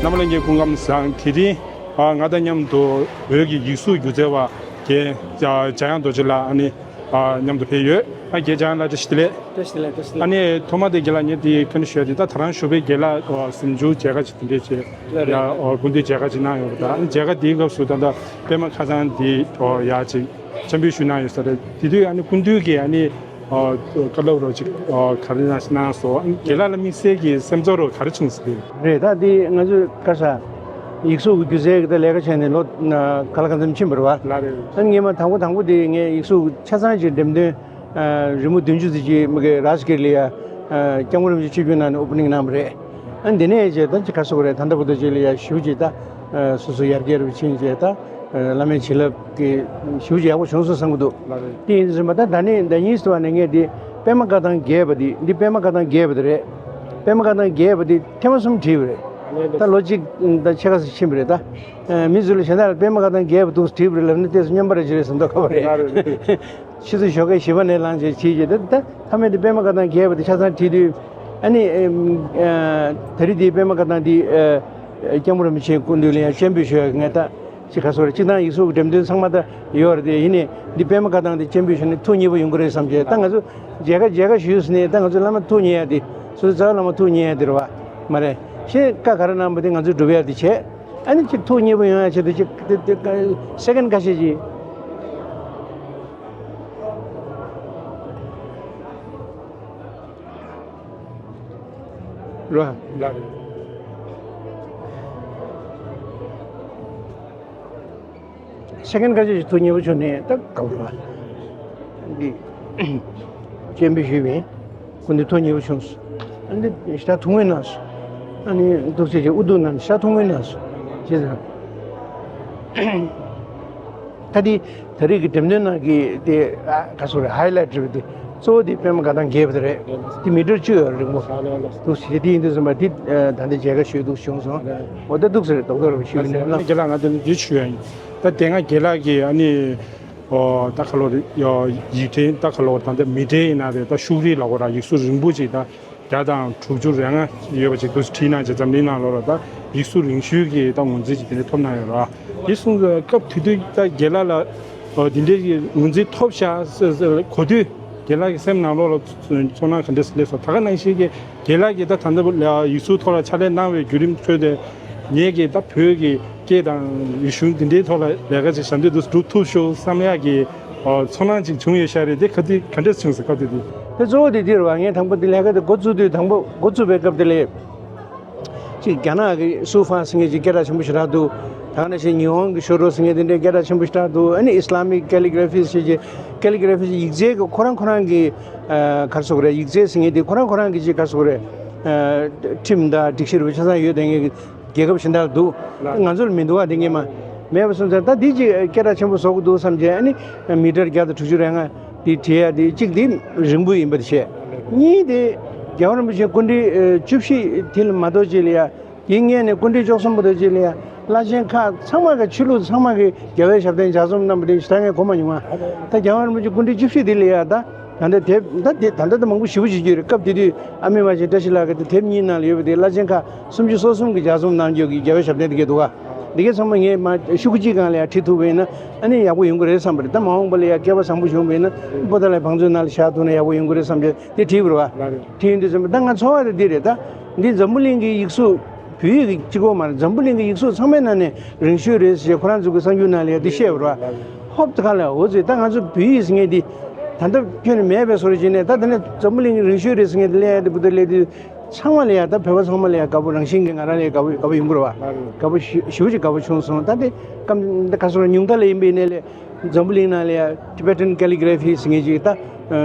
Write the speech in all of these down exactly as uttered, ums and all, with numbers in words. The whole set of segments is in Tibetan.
རྣམ་པ་ལྷན་རྒྱས་སྐུ་ཁམས་བཟང་། དེ་རིང་ཨ་ང་དང་མཉམ་དུ་བོད་ཀྱི་ཡིག་གཟུགས་སྒྱུ་རྩལ་བ་རྒན་འཇམ་དབྱངས་རྡོ་རྗེ་ལགས་ཨ་ནི་ཨ་མཉམ་དུ་ཕེབས་ཡོད། ཨ་རྒན་འཇམ་དབྱངས་ལགས་བཀྲ་ཤིས་བདེ་ལེགས། བཀྲ་ཤིས་བདེ་ལེགས། བཀྲ་ཤིས་བདེ་ལེགས། ཨ་ནི་ཐོག་མ་དེ་རྒན་ལགས་ངས་དེ་བཀའ་འདྲི་ཞུ་ཡ་དེ། ད་ད་རང་ཞོགས་པའི་རྒན་ལགས་ཨ་གཟིམ་ཆུང་མཇལ་ཁ་ཅིག་དེ་འདྲས་བྱས། ལགས་རེད། ཡ་ཨ་སྐུ་མདུན་མཇལ་ཁ་ཅིག་གནང་ཡོད་པ་དང་། མཇལ་ཁ་དེའི་སྐབས་སུ་ད་ལྟ་པད་མ་ཁ་སང་དེ་ཨ་ཡ་ཅིག་སྤྱན་འབུལ་ཞུས་གནང་ཡོད་ས་རེད། དེ་དུས་ཨ་ནི་སྐུ་མདུན་གྱིས་ཨ་ནི་ཨ་བཀའ་སློབ་རོགས་ཅིག་ཨ་ག་རེ་གནང་གནང་སོང་། ཨ་ནི་རྒན་ལགས་ལ་དམིགས་བསལ་གྱི་སེམས་ཚོར་རོགས་ག་རེ་བྱུང་སོང་དེ། རེད། ད་དེ་ང་ཚོས་ག་ས་ཡིག་གཟུགས་ཀྱི་སྒྱུ་རྩལ་གྱི་ད་ལས་ཀ་བྱས་ནས་ལོ་ཨ་ག་ལ་གང་འཚམ་ཕྱིན་པ་རེད་བ། ལགས་རེད། ཨ་ནི་ངས་མ་དང་པོ་དང་པོ་དེ་ངས་ཡིག་གཟུགས་ཆ་ཚང་ཅིག་འགྲེམས་སྟོན་ཨ་རི་མོ་བདུན་ཅུ་ཙམ་ཅིག་མ་གི་རཱཇ་གིར་ལ་ཡ་ཨ་སྐྱབས་མགོན་རིན་པོ་ཆེ་ཆིབས་བསྒྱུར་གནང་ནས་ཨོ་པ་ནིང་གནང་བ་རེད། ཨ་ནི་དེ་ནས་བྱས་ད་ཅི་ག་སོགས་རེད། ད་ལྟ་བར་དུ་ཅིག་ལ་ཡ་ཞུ་ཅིག་ད་ཨ་སོ་སོ་ཡར་རྒྱས་རུ་ཕྱིན་བྱས་ད་ཨ་བླ་མའི་བྱིན་རླབས་ཀྱི་ཞུ་ཅིག་ཡག་པོ་བྱུང་སོང་བསམ་གྱི་འདུག། ལགས་རེད། དེ་ཡིན་ཟིན་པ་ད་ད་ནི་ཟླ་ཉིན་ཟེར་བ་ནས་ངས་འདི་པད་མ་བཀའ་ཐང་རྒྱས་པ་འདི་འདི་པད་མ་བཀའ་ཐང་རྒྱས་པ་དེ་རེད། པད་མ་བཀའ་ཐང་རྒྱས་པ་འདི་ཐེངས་མ་གསུམ་བྲིས་པ་རེད། ལགས་རེད། ད་ལོ་གཅིག་ད་ཕྱེད་ཀ་ཙམ་ཕྱིན་པ་རེད་ད། ཨ་མི་ཚོ་ལ་གཞན་དག་ལ་པད་མ་བཀའ་ཐང་རྒྱས་པ་འདུག་བྲིས་པ་རེད་ལབ་ན་ཏོག་ཙམ་སྨྱོན་པ་རེ་ཅིག་རེད་བསམ་མདོག་ཁ་པོ་རེད། ལགས་རེད། ཕྱི་ཚེས་ཞོགས་ཀས་བཞི་པ་ནས་ལངས་བྱས་བྱས་བྱས་ད་ད་མཐའ་མའི་དེ་པད་མ་བཀའ་ཐང་རྒྱས་པ་དེ་ཆ་ཚང་བྲིས་དུས་ཨ་ནི་ཨ་ད་རེས་དེའི་པད་མ་བཀའ་ཐང་དེ་ཨ་སྐྱབས་མགོན་རིན་པོ་ཆེའི་སྐུ་མདུན་ལ་ཡང་སྤྱན་འབུལ་ཞུ་ཡག་ངས་ད་ཅི་ག་སོགས་རེད། སྤྱིར་བཏང་ཡིག་གཟུགས་ཀྱི་འགྲེམས་སྟོན་ཚང་མ་ད་ཡོད་རེད་དེ་ཡིན་ནའི་འདི་པད་མ་བཀའ་ཐང་དེ་སྤྱན་འབུལ་ཞུ་ནས་ཐུགས་མཉེས་པོ་ཡོང་གི་རེད་བསམ་བྱས་ད་ང་ཚོ་མཇལ་ཁ་མཇལ་ཁ་ཞུས་ཟིན་ནས་ད་ང་ཚོ་བླ་མ་ཐུགས་མཉེས་ཡ་དེ་སོ་སོ་རྩ་བ་བླ་མ་ཐུགས་མཉེས་ཡ་དེ་རེད་བ་མ་རེད། ཤེས་བཀའ་ག་རེ་གནང་པ་དེ་ང་ཚོས་སྒྲུབ་ཡ་དེ་བྱས། ཨ་ནི་ཅིག་ཐུགས་མཉེས་པོ་ཡོང་ཡ་ཆེད་དུ་ཅིག་དེ་དེ་ཀ་སེ་ཀན་ཁ་ཤས་ཅིག་ར། ལགས་རེད། སེ་ཀན་ཁ་ཤས་ཅིག་ཐུགས་མཉེས་པོ་བྱུང་ནས་ད་དགའ་པོ་རེད་བ། འདི་སྤྱན་འབུལ་ཞུས་པས། སྐུ་མདུན་ཐུགས་མཉེས་པོ་བྱུང་སོང་། ཨ་ནི་ཞེ་དྲག་ཐུགས་སྨོན་གནང་སོང་། ཨ་ནི་ཐུགས་རྗེ་ཆེ་ཨུ་ཐུག་གནང་ནས་ཞེ་དྲག་ཐུགས་སྨོན་གནང་སོང་། བྱས་ཙང་། ད་དེ་ད་རེས་ཀྱི་འགྲེམས་སྟོན་ནང་གི་དེ་ཨ་ག་སོགས་རེད། ཧའི་ལའིཊ་རེད་པ། དེ་གཙོ་བོ་དེ་པད་མ་བཀའ་ཐང་རྒྱས་པ་དེ་རེད། དེ་མི་ཊར་བཅུ་ཡོད་རེད་རིང་པོ། འདུག་ཟེར་དེ་ཡིན་དུས་ཙམ་པ་དེ་ད་ལྟ་མཇལ་ཁ་ཞུས་འདུག་བྱུང་སོང་། འོ་ད་འདུག་ཟེར་རྡོག་རྡོག་རེ་ཞུས་ནས་རྒན་ལགས་ང་དེ་འདི་ཞུ་ཡ་ཡིན། ད་དེ་སྔ་རྒན་ལགས་ཀྱིས་ཨ་ནི། ཨོ་ད་ཁ་ལོ་རེད། ཡོ་ཡིག་ཕྲེང་ད་ཁ་ལོ་ད་ལྟ་མི་ཊར་ཡིན་ན་རེད། ད་ཤུགས་རིང་ལ་གོ་ར་ཡིག་གཟུགས་རིང་པོ་ཅིག་ད་བརྒྱ་དང་དྲུག་ཅུ་རེ་ལྔ་ཡོད་པ་ཅིག་ཏུ་བྲིས་གནང་བྱས་འཛམ་གླིང་ནང་ལོགས་ལ་ད་ཡིག་གཟུགས་རིང་ཤོས་ཀྱི་ད་ངོས་འཛིན་ཅིག་དེ་འདྲ་ཐོབ་གནང་ཡོད་ར། དེ་སོང་ཙང་སྐབས་དེ་དུས་ད་རྒན་ལགས་ལ་ཨོ་དེ་འདྲའི་ངོས་འཛིན་ཐོབ་ཤག་ཟེར་ཟེར་གོ་དུས་རྒན་ལགས་ཀྱི་སེམས་ནང་ལོགས་ལ་ཚོར་སྣང་ག་འདྲ་སླེབས་སོང་། ད་ག་ནང་བཞིན་གྱི་རྒན་ལགས་ཀྱིས་ད་ད་ལྟ་ཡིག་གཟུགས་ཐོག་ལ་ཕྱག་ལས་གནང་བའི་བརྒྱུད་རིམ་ཁྲོད་དུ་ངེད་ཀྱིས་ད་བོད་ཀྱི་སྐད་དང་རིག་གཞུང་འདི་འདྲའི་ཐོག་ལ་ལས་ཀ་ཅིག་ཞབས་འདེགས་འདུག་སྒྲུབ་ཐུབ་ཤོག་བསམ་ཡག་གི་ཨོ་ཚོར་སྣང་ཅིག་བྱུང་ཡོད་ཤག་རེད། དེ་ག་དུས་ག་འདྲས་བྱུང་སོང་སྐབས་དེ་དུས། དེ་གཙོ་བོ་དེ་འདིར་བ་ངས་དང་པོ་འདི་ལས་ཀ་དེ་འགོ་བཙུགས་དུས་དང་པོ་འགོ་བཙུགས་པའི་སྐབས་དེ་ལས་ཅིག་རྒྱ་ནག་གི་སུའུ་ཧྥང་ཟེར་མཁན་ཅིག་སྐད་གྲགས་ཆེན་པོ་ཞེ་དྲག་འདུག། ད་ག་ནང་བཞིན་ཉི་ཧོང་གི་ཤོ་རོ་ཟེར་མཁན་དེ་འདྲའི་སྐད་གྲགས་ཆེན་པོ་ཞེ་དྲག་འདུག། ཨ་ནི་ཨི་སི་ལ་མིག་ཀེ་ལི་གྷ་ར་ཕི་ཟེར་ཅིག་ཀེ་ལི་གྷ་ར་ཕི་ཟེར་ཡིག་རྩལ་གྱི་ཁོ་རང་ཁོ་རང་གི་ཨ་ག་རེ་ཟེར་དགོས་རེད། ཡིག་རྩལ་ཟེར་མཁན་དེ་ཁོ་རང་ཁོ་རང་གི་ཅིག་ག་རེ་ཟེར་དགོས་རེད། ཨ་ཁྲིམས་དང་སྒྲིག་གཞི་རུ་ཆ་ཚང་ཡོད་དེ་ངས། རྒྱལ་ཁབ་གཞན་དག་འདུག། ལགས། ང་ཚོ་ལ་མི་འདུག་བ་དེ་ངས་མ། མེད་པ་སོང་ཙང་ད་འདི་ཅིག་སྐད་གྲགས་ཆེན་པོ་བཟོ་དགོས་འདུག་བསམ་བྱས་ཨ་ནི་མི་ཊར་བརྒྱ་དང་དྲུག་ཅུ་རེ་ལྔ་འདི་བྲིས་ཡ་དེ་གཅིག་དེ་རིང་པོ་ཡིན་པ་དེ་བྱས། གཉིས་དེ་རྒྱལ་བ་རིན་པོ་ཆེ་སྐུ་ཕྲེང་བཅུ་བཞི་དེ་ལ་མ་གཏོགས་ཅིག་ལ་ཡ་དེའི་སྔས་ནས་སྐུ་ཕྲེང་བཅུ་གསུམ་བར་དུ་ཅིག་ལ་ཡ་བླ་ཆེན་ཁག་ཚང་མ་གི་ཆོས་ལུགས་ཚང་མ་གི་རྒྱལ་བའི་ཞབས་བརྟན་ལྗགས་རྩོམ་གནང་བ་དེ་ད་ངས་གོ་མ་མྱོང་ང་། ད་རྒྱལ་བ་རིན་པོ་ཆེ་སྐུ་ཕྲེང་བཅུ་བཞི་དེ་ལ་ཡ་ད། ད་ལྟ་དེབ་ད་དེ་ད་ལྟ་ད་མང་པོ་ཞེ་པོ་ཅིག་བརྒྱུད་རེད། སྐབས་དེ་དུས་ཨ་མེས་པ་ཆེན་བཀྲ་ཤིས་ལགས་ཀྱི་དེ་དེབ་གཉིས་ནང་ལ་ཡོད་པ་དེ་བླ་ཆེན་ཁག་སུམ་ཅུ་སོ་གསུམ་གྱི་ལྗགས་རྩོམ་གནང་རྒྱུ་གི་རྒྱལ་བའི་ཞབས་བརྟན་དེ་གས་འདུག་ག། འདི་གས་ཚང་མ་ངས་མ་ཤོག་གུ་གཅིག་སྒང་ལ་ཡང་བྲིས་ཐུབ་པ་ཡིན་ན་ཨ་ནི་ཡག་པོ་ཡོང་གི་རེད་བསམ་པ་རེད། ད་མ་འོངས་པ་ལ་ཡང་སྐལ་བ་བཟང་པོ་བྱུང་བ་ཡིན་ན་པོ་ཏཱ་ལའི་བང་མཛོད་ནང་ལ་བཞག་ཐུབ་ན་ཡག་པོ་ཡོང་གི་རེད་བསམ་བྱས་དེ་བྲིས་པ་རེད་བ། ལགས་རེད། བྲིས་ཡོང་དུས་ཙམ་པ་ད་ང་ཚོར་བ་དེ་འདི་རེད། ད་འདི་འཛམ་བུ་གླིང་གི་ཡིག་གཟུགས་བོད་ཡིག་གི་གཅིག་པོ་མ་རེད། འཛམ་བུ་གླིང་གི་ཡིག་གཟུགས་ཚང་མའི་ནང་ནས་རིང་ཤོས་རེད་ཟེར་ཁོ་རང་ཚོ་གི་གསར་འགྱུར་ནང་ལ་ཡང་འདི་བཤད་པ་རེད་བ། ཧོབ་ཏེ་ཁ་ལ་འོ་ཙི་ད་ང་ཚོ་བོད་ཡིག་ཟེར་མཁན་འདི་ད་ལྟ་ཁྱོན་ནས་མེད་པའི་བཟོ་འདྲ་བྱས་ནས་ད་ད་ནས་འཛམ་བུ་གླིང་གི་རིང་ཤོས་རེད་ཟེར་མཁན་འདི་ལས་ཡ་འདི་བུ་ད་ལས་དུས་ཚང་མ་ལ་ཡ་ད་བོད་པ་ཚང་མ་ལ་ཡ་དགའ་པོ་རང་བཞིན་གྱི་ང་རང་ལ་ཡ་དགའ་པོ་དགའ་པོ་ཡོང་གི་རེད་བ། དགའ་པོ་ཞེ་ཞེ་པོ་ཅིག་དགའ་པོ་བྱུང་སོང་། ད་དེ་སྐམ་ད་ཁ་སོང་ར་ཉུང་མཐའ་ལ་ཡིན་པའི་ནས་ལས་འཛམ་བུ་གླིང་ནང་ལ་ཡ་Tibetan Calligraphy་ཟེར་མཁན་ཅིག་ད་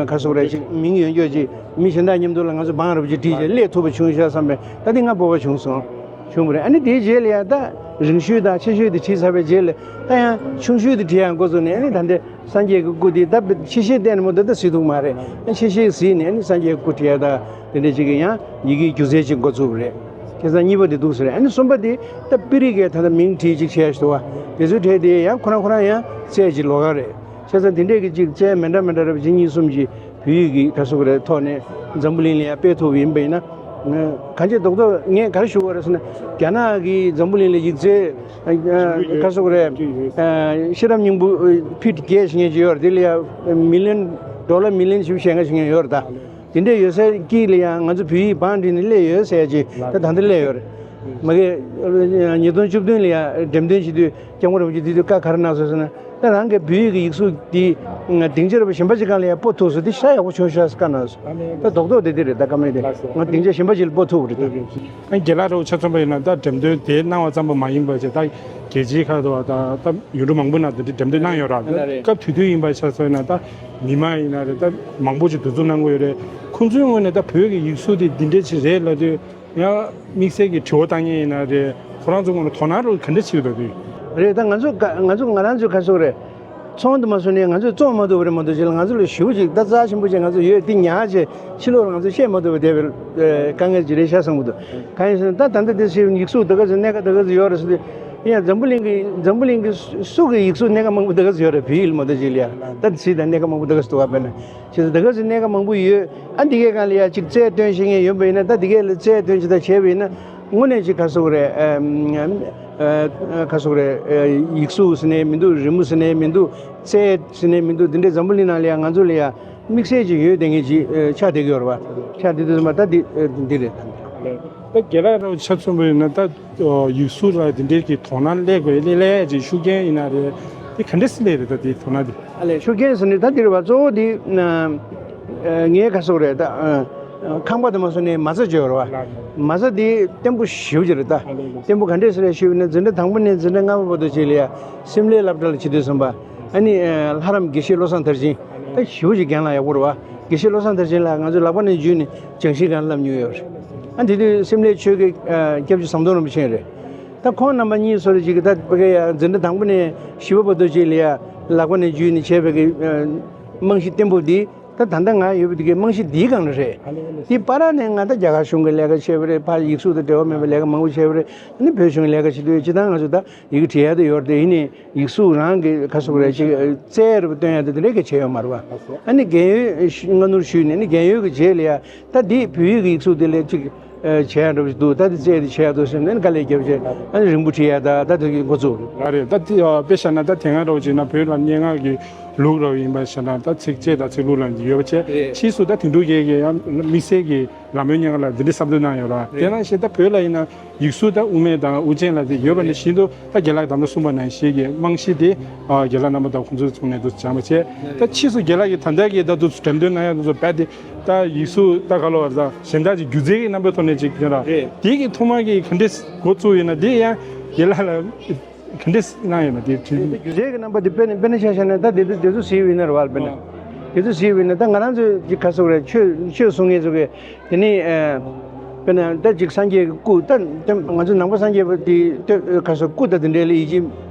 ཁ་སོང་ར་ཅིག་མིང་ཡོད་འགྱོ་ཅིག་མི་གཞན་དག་མཉམ་དུ་ལ་ང་ཚོ་བང་རབ་ཅིག་བྲིས་ཅིག་སླེབས་ཐུབ་པ་བྱུང་ཤག་བསམ་པས་ད་དེ་ང་སྤོབས་པ་བྱུང་སོང་། བྱུང་བ་རེད། ཨ་ནི་དེའི་རྗེས་ལ་ཡང་ད་རིང་ཤོས་དང་ཆེ་ཤོས་དེ་བྲིས་ཚར་བའི་རྗེས་ལ་ད་ཡང་ཆུང་ཤོས་དེ་བྲིས་ཡང་འགོ་བཙུགས་ནས་ཨ་ནི་ད་འདི་སངས་རྒྱས་ཀྱི་སྐུ་དེ་ད་ཆེ་ཤོས་བལྟས་ནས་མོ་ད་ད་སྲིད་ཐུག་མ་རེད། ཨ་ཆེ་ཤོས་གཟིགས་ནས་ཨ་ནི་སངས་རྒྱས་ཀྱི་སྐུ་བྲིས་ཡ་ད་དེ་འདྲ་ཅིག་གི་ཡང་ཡི་གེའི་སྒྱུ་རྩལ་ཅིག་འགོ་བཙུགས་པ་རེད། ཁ་སང་གཉིས་པ་དེ་འདུག་ཟེར། ཨ་ནི་གསུམ་པ་དེ་ད་པི་རི་གས་ད་ད་མིང་བྲིས་ཅིག་བྱས་ཤི་ཏོ་བ་དེ་ཚོའི་གྲས་དེ་ཡང་ཁོ་རང་ཁོ་རང་ཡང་རྩལ་ཅིག་ལོགས་ཀ་རེད། བྱས་ཙང་དེ་འདྲས་ཀྱི་ཅིག་རྩལ་མི་འདྲ་མི་འདྲ་རབ་ཅིག་གཉིས་གསུམ་ཅིག་བོད་ཡིག་གི་ག་སོག་རེ་ཐོག་ནས་འཛམ་བུ་གླིང་ལ་ཡང་སྤེལ་ཐུབ་པ་ཡིན་པ་ཡིན་ན་ གང་ཅི་རྡོག་རྡོག་ངས་ག་རེ་ཞུ་དགོས་རེད་ཟེར་ན། རྒྱ་ནག་གིས་འཛམ་བུ་གླིང་ལ་ཡིག་ཚད་ག་རེ་ཟེར་དགོས་རེད། ཤེས་རབ་སྙིང་པོ་ཕིཊ་བརྒྱད་ཞིག་ངས་ཅིག་ཡོད་རེད། དེ་ལ་ཡ་མི་ལི་ཡོན་ཌོ་ལར་མི་ལི་ཡོན་བཞི་བཅུ་ཞེ་ལྔ་ཞིག་ངས་ཡོད་རེད་ད། དེ་འདྲས་ཡོད་སའི་དཀྱིལ་ལ་ཡང་ང་ཚོ་བོད་ཡིག་བང་བསྒྲིགས་ནས་སླེབས་ཡོད་ཟེར་ཡ་ཅིག་ད་ད་ལྟ་སླེབས་ཡོད་རེད། མ་གི་ཉིས་སྟོང་བཅུ་བདུན་ལ་ཡང་འགྲེམས་སྟོན་བྱེད་དུས་སྐྱབས་མགོན་རིན་པོ་ཆེ་དེ་དུས་བཀའ་ག་རེ་གནང་སོང་ཟེར་ན། ད་རང་གི་བོད་ཡིག་གི་ཡིག་གཟུགས་འདི་སྡིངས་ཆ་རུ་གཞན་པ་ཅིག་སྒང་ལ་ཡང་སྤོ་ཐུབ་སོང་། དེ་ཤ་ཡག་པོ་བྱུང་ཤག་ཟེར་བཀའ་གནང་སོང་། ད་རྡོག་རྡོག་དེ་དེ་རེད། ད་བཀའ་མོལ་དེ་ང་སྡིངས་ཆ་གཞན་པ་ཅིག་ལ་སྤོ་ཐུབ་པ་རེད་ད། ཨ་རྒན་ལགས་རོགས་ཆ་མཚོན་པ་ཡིན་ན་ད་འགྲེམས་སྟོན་དེ་གནང་བ་ཙམ་པ་མ་ཡིན་པ་བྱས་ད་རྒྱལ་སྤྱིའི་ཁག་ཏུ་ད་ད་ཡུལ་གྲུ་མང་པོ་ནང་དེ་འདྲའི་འགྲེམས་སྟོན་གནང་ཡོད་ར། སྐབས་དེ་དུས་ཡིན་པ་ཆ་མཚོན་ན་ད་མི་མང་ཡིན་ན་རེད། ད་མང་པོ་ཅིག་འདུ་འཛོམས་གནང་གི་ཡོད་རེད། ཁོང་ཚོའི་ངོས་ནས་ད་བོད་ཀྱི་ཡིག་གཟུགས་དེ་འདི་འདྲ་ཅིག་རེད་ལབ་དུས། ཡང་དམིགས་བསལ་གྱི་དྲི་བ་བཏང་མཁན་ཡིན་ན་རེད། ཁོ་རང་ཚོ་ངོས་ནས་དོ་སྣང་རོགས་ག་འདྲ་བྱེད་འདུག་དེ། རེད། ད་ང་ཚོ་ག་ང་ཚོ་ང་རང་ཚོའི་ག་རེ་ཟེར་དགོས་རེད། ཚོགས་འདུ་མ་ཚོགས་ནས་ང་ཚོས་བཙོང་མ་ཐུབ་པ་རེད་མ་གཏོགས་ཅིག་ལ་ང་ཚོ་ལ་ཞེ་པོ་ཅིག་ད་རྩ་ཆེན་པོ་ཅིག་ང་ཚོ་ཡོད་དེ་ཉར་བྱས་ཕྱི་ལོགས་ལ་ང་ཚོས་བཤད་མ་ཐུབ་པ་དེ་བས་དཀའ་ངལ་ཅིག་རེད་ཤག་བསམ་གྱི་འདུག་གང་ཡིན་ཟེར་ན་ད་ད་ལྟ་དེ་ཚོའི་ཡིག་གཟུགས་ད་ག་ཚོད་གནད་འགག་ད་ག་ཚོད་ཡོད་རེད་ཟེར་དུས། ཡང་འཛམ་བུ་གླིང་གི་འཛམ་བུ་གླིང་གི་སུ་གི་ཡིག་གཟུགས་གནད་འགག་མང་པོ་ད་ག་ཚོད་ཡོད་རེད། བོད་ཡིག་ལ་མ་གཏོགས་ཅིག་ལ་ཡ་ད་ཚིག་དང་གནད་འགག་མང་པོ་ད་ག་ཚོད་འདུག་ག་དཔེར་ན། བྱས་ཙང་ད་ག་ཚོད་གནད་འགག་མང་པོ་ཡོད། ཨ་འདི་གའི་སྒང་ལ་ཡ་གཅིག་རྩལ་སྟོན་ཤེས་མཁན་ཡོད་པ་ཡིན་ན། ད་འདི་གའི་ལ་རྩལ་སྟོན་ཅིག་ད་བྱས་པ་ཡིན་ན་དངོས་གནས་ཅིག་ག་རེ་ཟེར་དགོས་རེད། ཨམ་ཨ་ག་རེ་ཟེར་དགོས་རེད། ཨ་ཡིག་གཟུགས་ཟེར་ནའི་མི་འདུག་རི་མོ་ཟེར་ནའི་མི་འདུག་རྩལ་ཟེར་ནའི་མི་འདུག་འདི་འདྲའི་འཛམ་བུ་གླིང་ནང་ལ་ཡ་ང་ཚོ་ལ་ཡ་དམིགས་བསལ་ཅིག་ཡོད་བསྡད་མཁན་ཅིག་ཨ་ཆགས་བསྡད་ཀྱི་ཡོད་རེད་བ། ཆགས་བསྡད་དུས་ཙམ་པ་ད་འདི་ཨ་འདི་རེད། ད་རྒན་ལགས་རང་ཆ་མཚོན་པ་ཡིན་ན་ད་ཡིག་གཟུགས་ལ་འདི་འདྲའི་གི་དོ་སྣང་སླེབས་དགོས་སླེབས་སླེབས་ཅིག་ཤུགས་རྐྱེན་ཡིན་ན་རེད། དེ་ག་འདྲ་སེ་སླེབས་རེད། ད་དེ་དོ་སྣང་དེ། ཨ་ལས་ཤུགས་རྐྱེན་ཟེར་ནས་ད་འདི་རེད་བ། གཙོ་བོ་འདི་ཨ་ངའི་ག་རེ་ཟེར་དགོས་རེད། ད་ཨ་ཁང་པ་དེ་མ་སོང་ནས་མ་རྩ་བརྗོད་རེད་བ། མ་རྩ་འདི་བརྟན་པོ་ཞེ་པོ་ཅིག་རེད་ད། བརྟན་པོ་ག་འདྲས་སེ་རེད་ཞུས་པ་ན་འཛིན་གྲྭ་དང་པོ་ནས་འཛིན་གྲྭ་ལྔ་པ་བར་དུ་ཅིག་ལ་ཡ་སིམ་ལའི་སློབ་གྲྭ་ལ་བྱེད་དུས་ཙམ་པ། ཨ་ནི་ཨ་ལྷ་རམས་དགེ་བཤེས་བློ་བཟང་མཐར་ཕྱིན་ད་ཞེ་པོ་ཅིག་རྒན་ལགས་ཡག་པོ་རེད་བ། དགེ་བཤེས་བློ་བཟང་མཐར་ཕྱིན་ལགས་ང་ཚོས་ལག་པ་ནས་འཇུས་ནས་སྦྱང་གཞི་སྒང་ལ་བསླབ་མྱོང་ཡོད་རེད། ཨ་དེ་དུས་སིམ་ལའི་ཆོས་དགེ་ཨ་སྐྱབས་རྗེ་ཟམ་གདོང་རིན་པོ་ཆེ་རེད། ད་ཁོང་རྣམ་པ་གཉིས་སོ་རེ་ཅིག་གིས་ད་ཕ་གི་ཡ་འཛིན་གྲྭ་དང་པོ་ནས་བཞི་པ་བར་དུ་ཅིག་ལ་ཡ་ལག་པ་ནས་འཇུས་ནས་བྱས་པའི་གི་ཨ་རྨང་གཞི་བརྟན་པོ་འདི་ད་ད་ལྟ་ང་ཡོད་པའི་གི་རྨང་གཞི་འདིའི་སྒང་ལ་རེད། དེ་བར་ནས་ང་ད་རྒྱ་གར་གཞུང་གི་ལས་ཀ་བྱས་པ་རེད། ཕར་ཡིག་གཟུགས་དང་འབྲེལ་བ་མེད་པའི་ལས་ཀ་མང་པོ་བྱས་པ་རེད། ཨ་ནི་བོད་གཞུང་གི་ལས་ཀ་བྱེད་དུས་སྤྱིར་བཏང་ང་ཚོ་ད་ཡི་གེ་བྲིས་ཡ་དེ་ཡོད་རེད། དེ་ཡིན་ནའི་ཡིག་གཟུགས་རང་གི་ག་རེ་ཟེར་དགོས་རེད། ཅིག་རྩལ་རུ་སྟོན་ཡ་དེ་དེ་འདྲས་ཀྱི་བྱས་ཡོད་མ་རེད་བ། ཨ་ནི་རྒན་ཡོལ་སྔ་སྣུར་ཞུས་ནས་ཨ་ནི་རྒན་ཡོལ་གྱི་རྗེས་ལ་ཡ་ད་འདི་བོད་ཡིག་གི་ཡིག་གཟུགས་དེ་ལས་ཅིག་བྱས་ཡ་འདྲ་པོ་ཞིག་འདུག་ད་འདི་རྩལ་དེ་བྱས་ཡ་འདུག་ཟེར་ནས་ཨ་ནི་དཀའ་ལས་བརྒྱབ་བྱས་ཨ་ནི་རིང་པོ་བྲིས་ཡ་ད་ད་དེ་གི་འགོ་བཙུགས། ལགས་རེད། ད་དེ་དཔེ་བཞག་ན་ད་དེ་སྔ་འདྲ་པོ་བྱས་ན་བོད་ལ་སྙན་ངག་གི་ལུགས་འདྲ་པོ་ཡིན་པ་བཞག་ན་ད་ཚིགས་བཅད་དང་ཚིག་ལྷུག་ལ་ཡོད་པ་བྱས། ཕྱིས་སུ་ད་དོན་གྲུབ་རྒྱལ་གྱིས་ཡང་དམིགས་བསལ་གྱི་ལ་མོའི་སྙན་ངག་ལ་འདི་འདྲའི་བསམ་ཚུལ་གནང་ཡོད་ར། དེ་ནང་བཞིན་ད་བོད་ལ་ཡིན་ན་ཡིག་གཟུགས་ད་དབུ་མེད་དང་དབུ་ཅན་ལ་དེ་ཡོད་པ་ནི་བཞིན་དུ་ད་རྒན་ལགས་ད་ལྟ་གསུངས་པ་ནང་བཞིན་གྱི་རྨང་གཞི་དེ་ཨ་རྒན་ལགས་རྣམ་པ་དང་ཁོང་ཚོའི་ཚོགས་ནས་དུ་སྦྱངས་པ་བྱས། ད་ཕྱིས་སུ་རྒན་ལགས་ཀྱིས་ད་ལྟ་གི་ད་དུ་འགྲེམས་སྟོན་གནང་ཡ་དུ་ཚོ་རྦད་དེ་ད་ཡིག་གཟུགས་ད་ག་ལོ་བར་ད་གཞན་དག་ཅིག་སྒྱུ་རྩལ་གྱི་རྣམ་པའི་ཐོག་ནས་ཅིག་ཡོད་ར། དེ་གི་ཐོག་མ་གི་ག་འདྲས་འགོ་བཙུགས་ཡོད་ན་དེ་ཡང་རྒན་ལགས་ལ་ག་འདྲས་གནང་ཡོད་ན་དེ་དྲིས། སྒྱུ་རྩལ་གྱི་རྣམ་པ་དེ་དཔེར་ན་དཔེར་ན་ཆ་བཞག་ན་ད་དེ་ཚོ་དེ་ཚོ་གཟིགས་ཡོད་ན་ར་བ། དཔེར་ན་དེ་ཚོ་གཟིགས་ཡོད་ན་ད་ང་རང་ཚོ་ཅིག་ག་རེ་ཟེར་དགོས་རེད། ཆོས་ཆོས་གསུང་མཁན་ཚོ་གི་དེ་ནས་ཨ་དཔེར་ན་ད་ཅིག་སངས་རྒྱས་ཀྱི་སྐུ་ད་ད་ང་ཚོ་ནང་པ་སངས་རྒྱས་པ་དེ་ལྟོས་ག་རེ་ཟེར་སྐུ་ད་དེ་འདྲའི་ལ་ཡིད་ཆེས་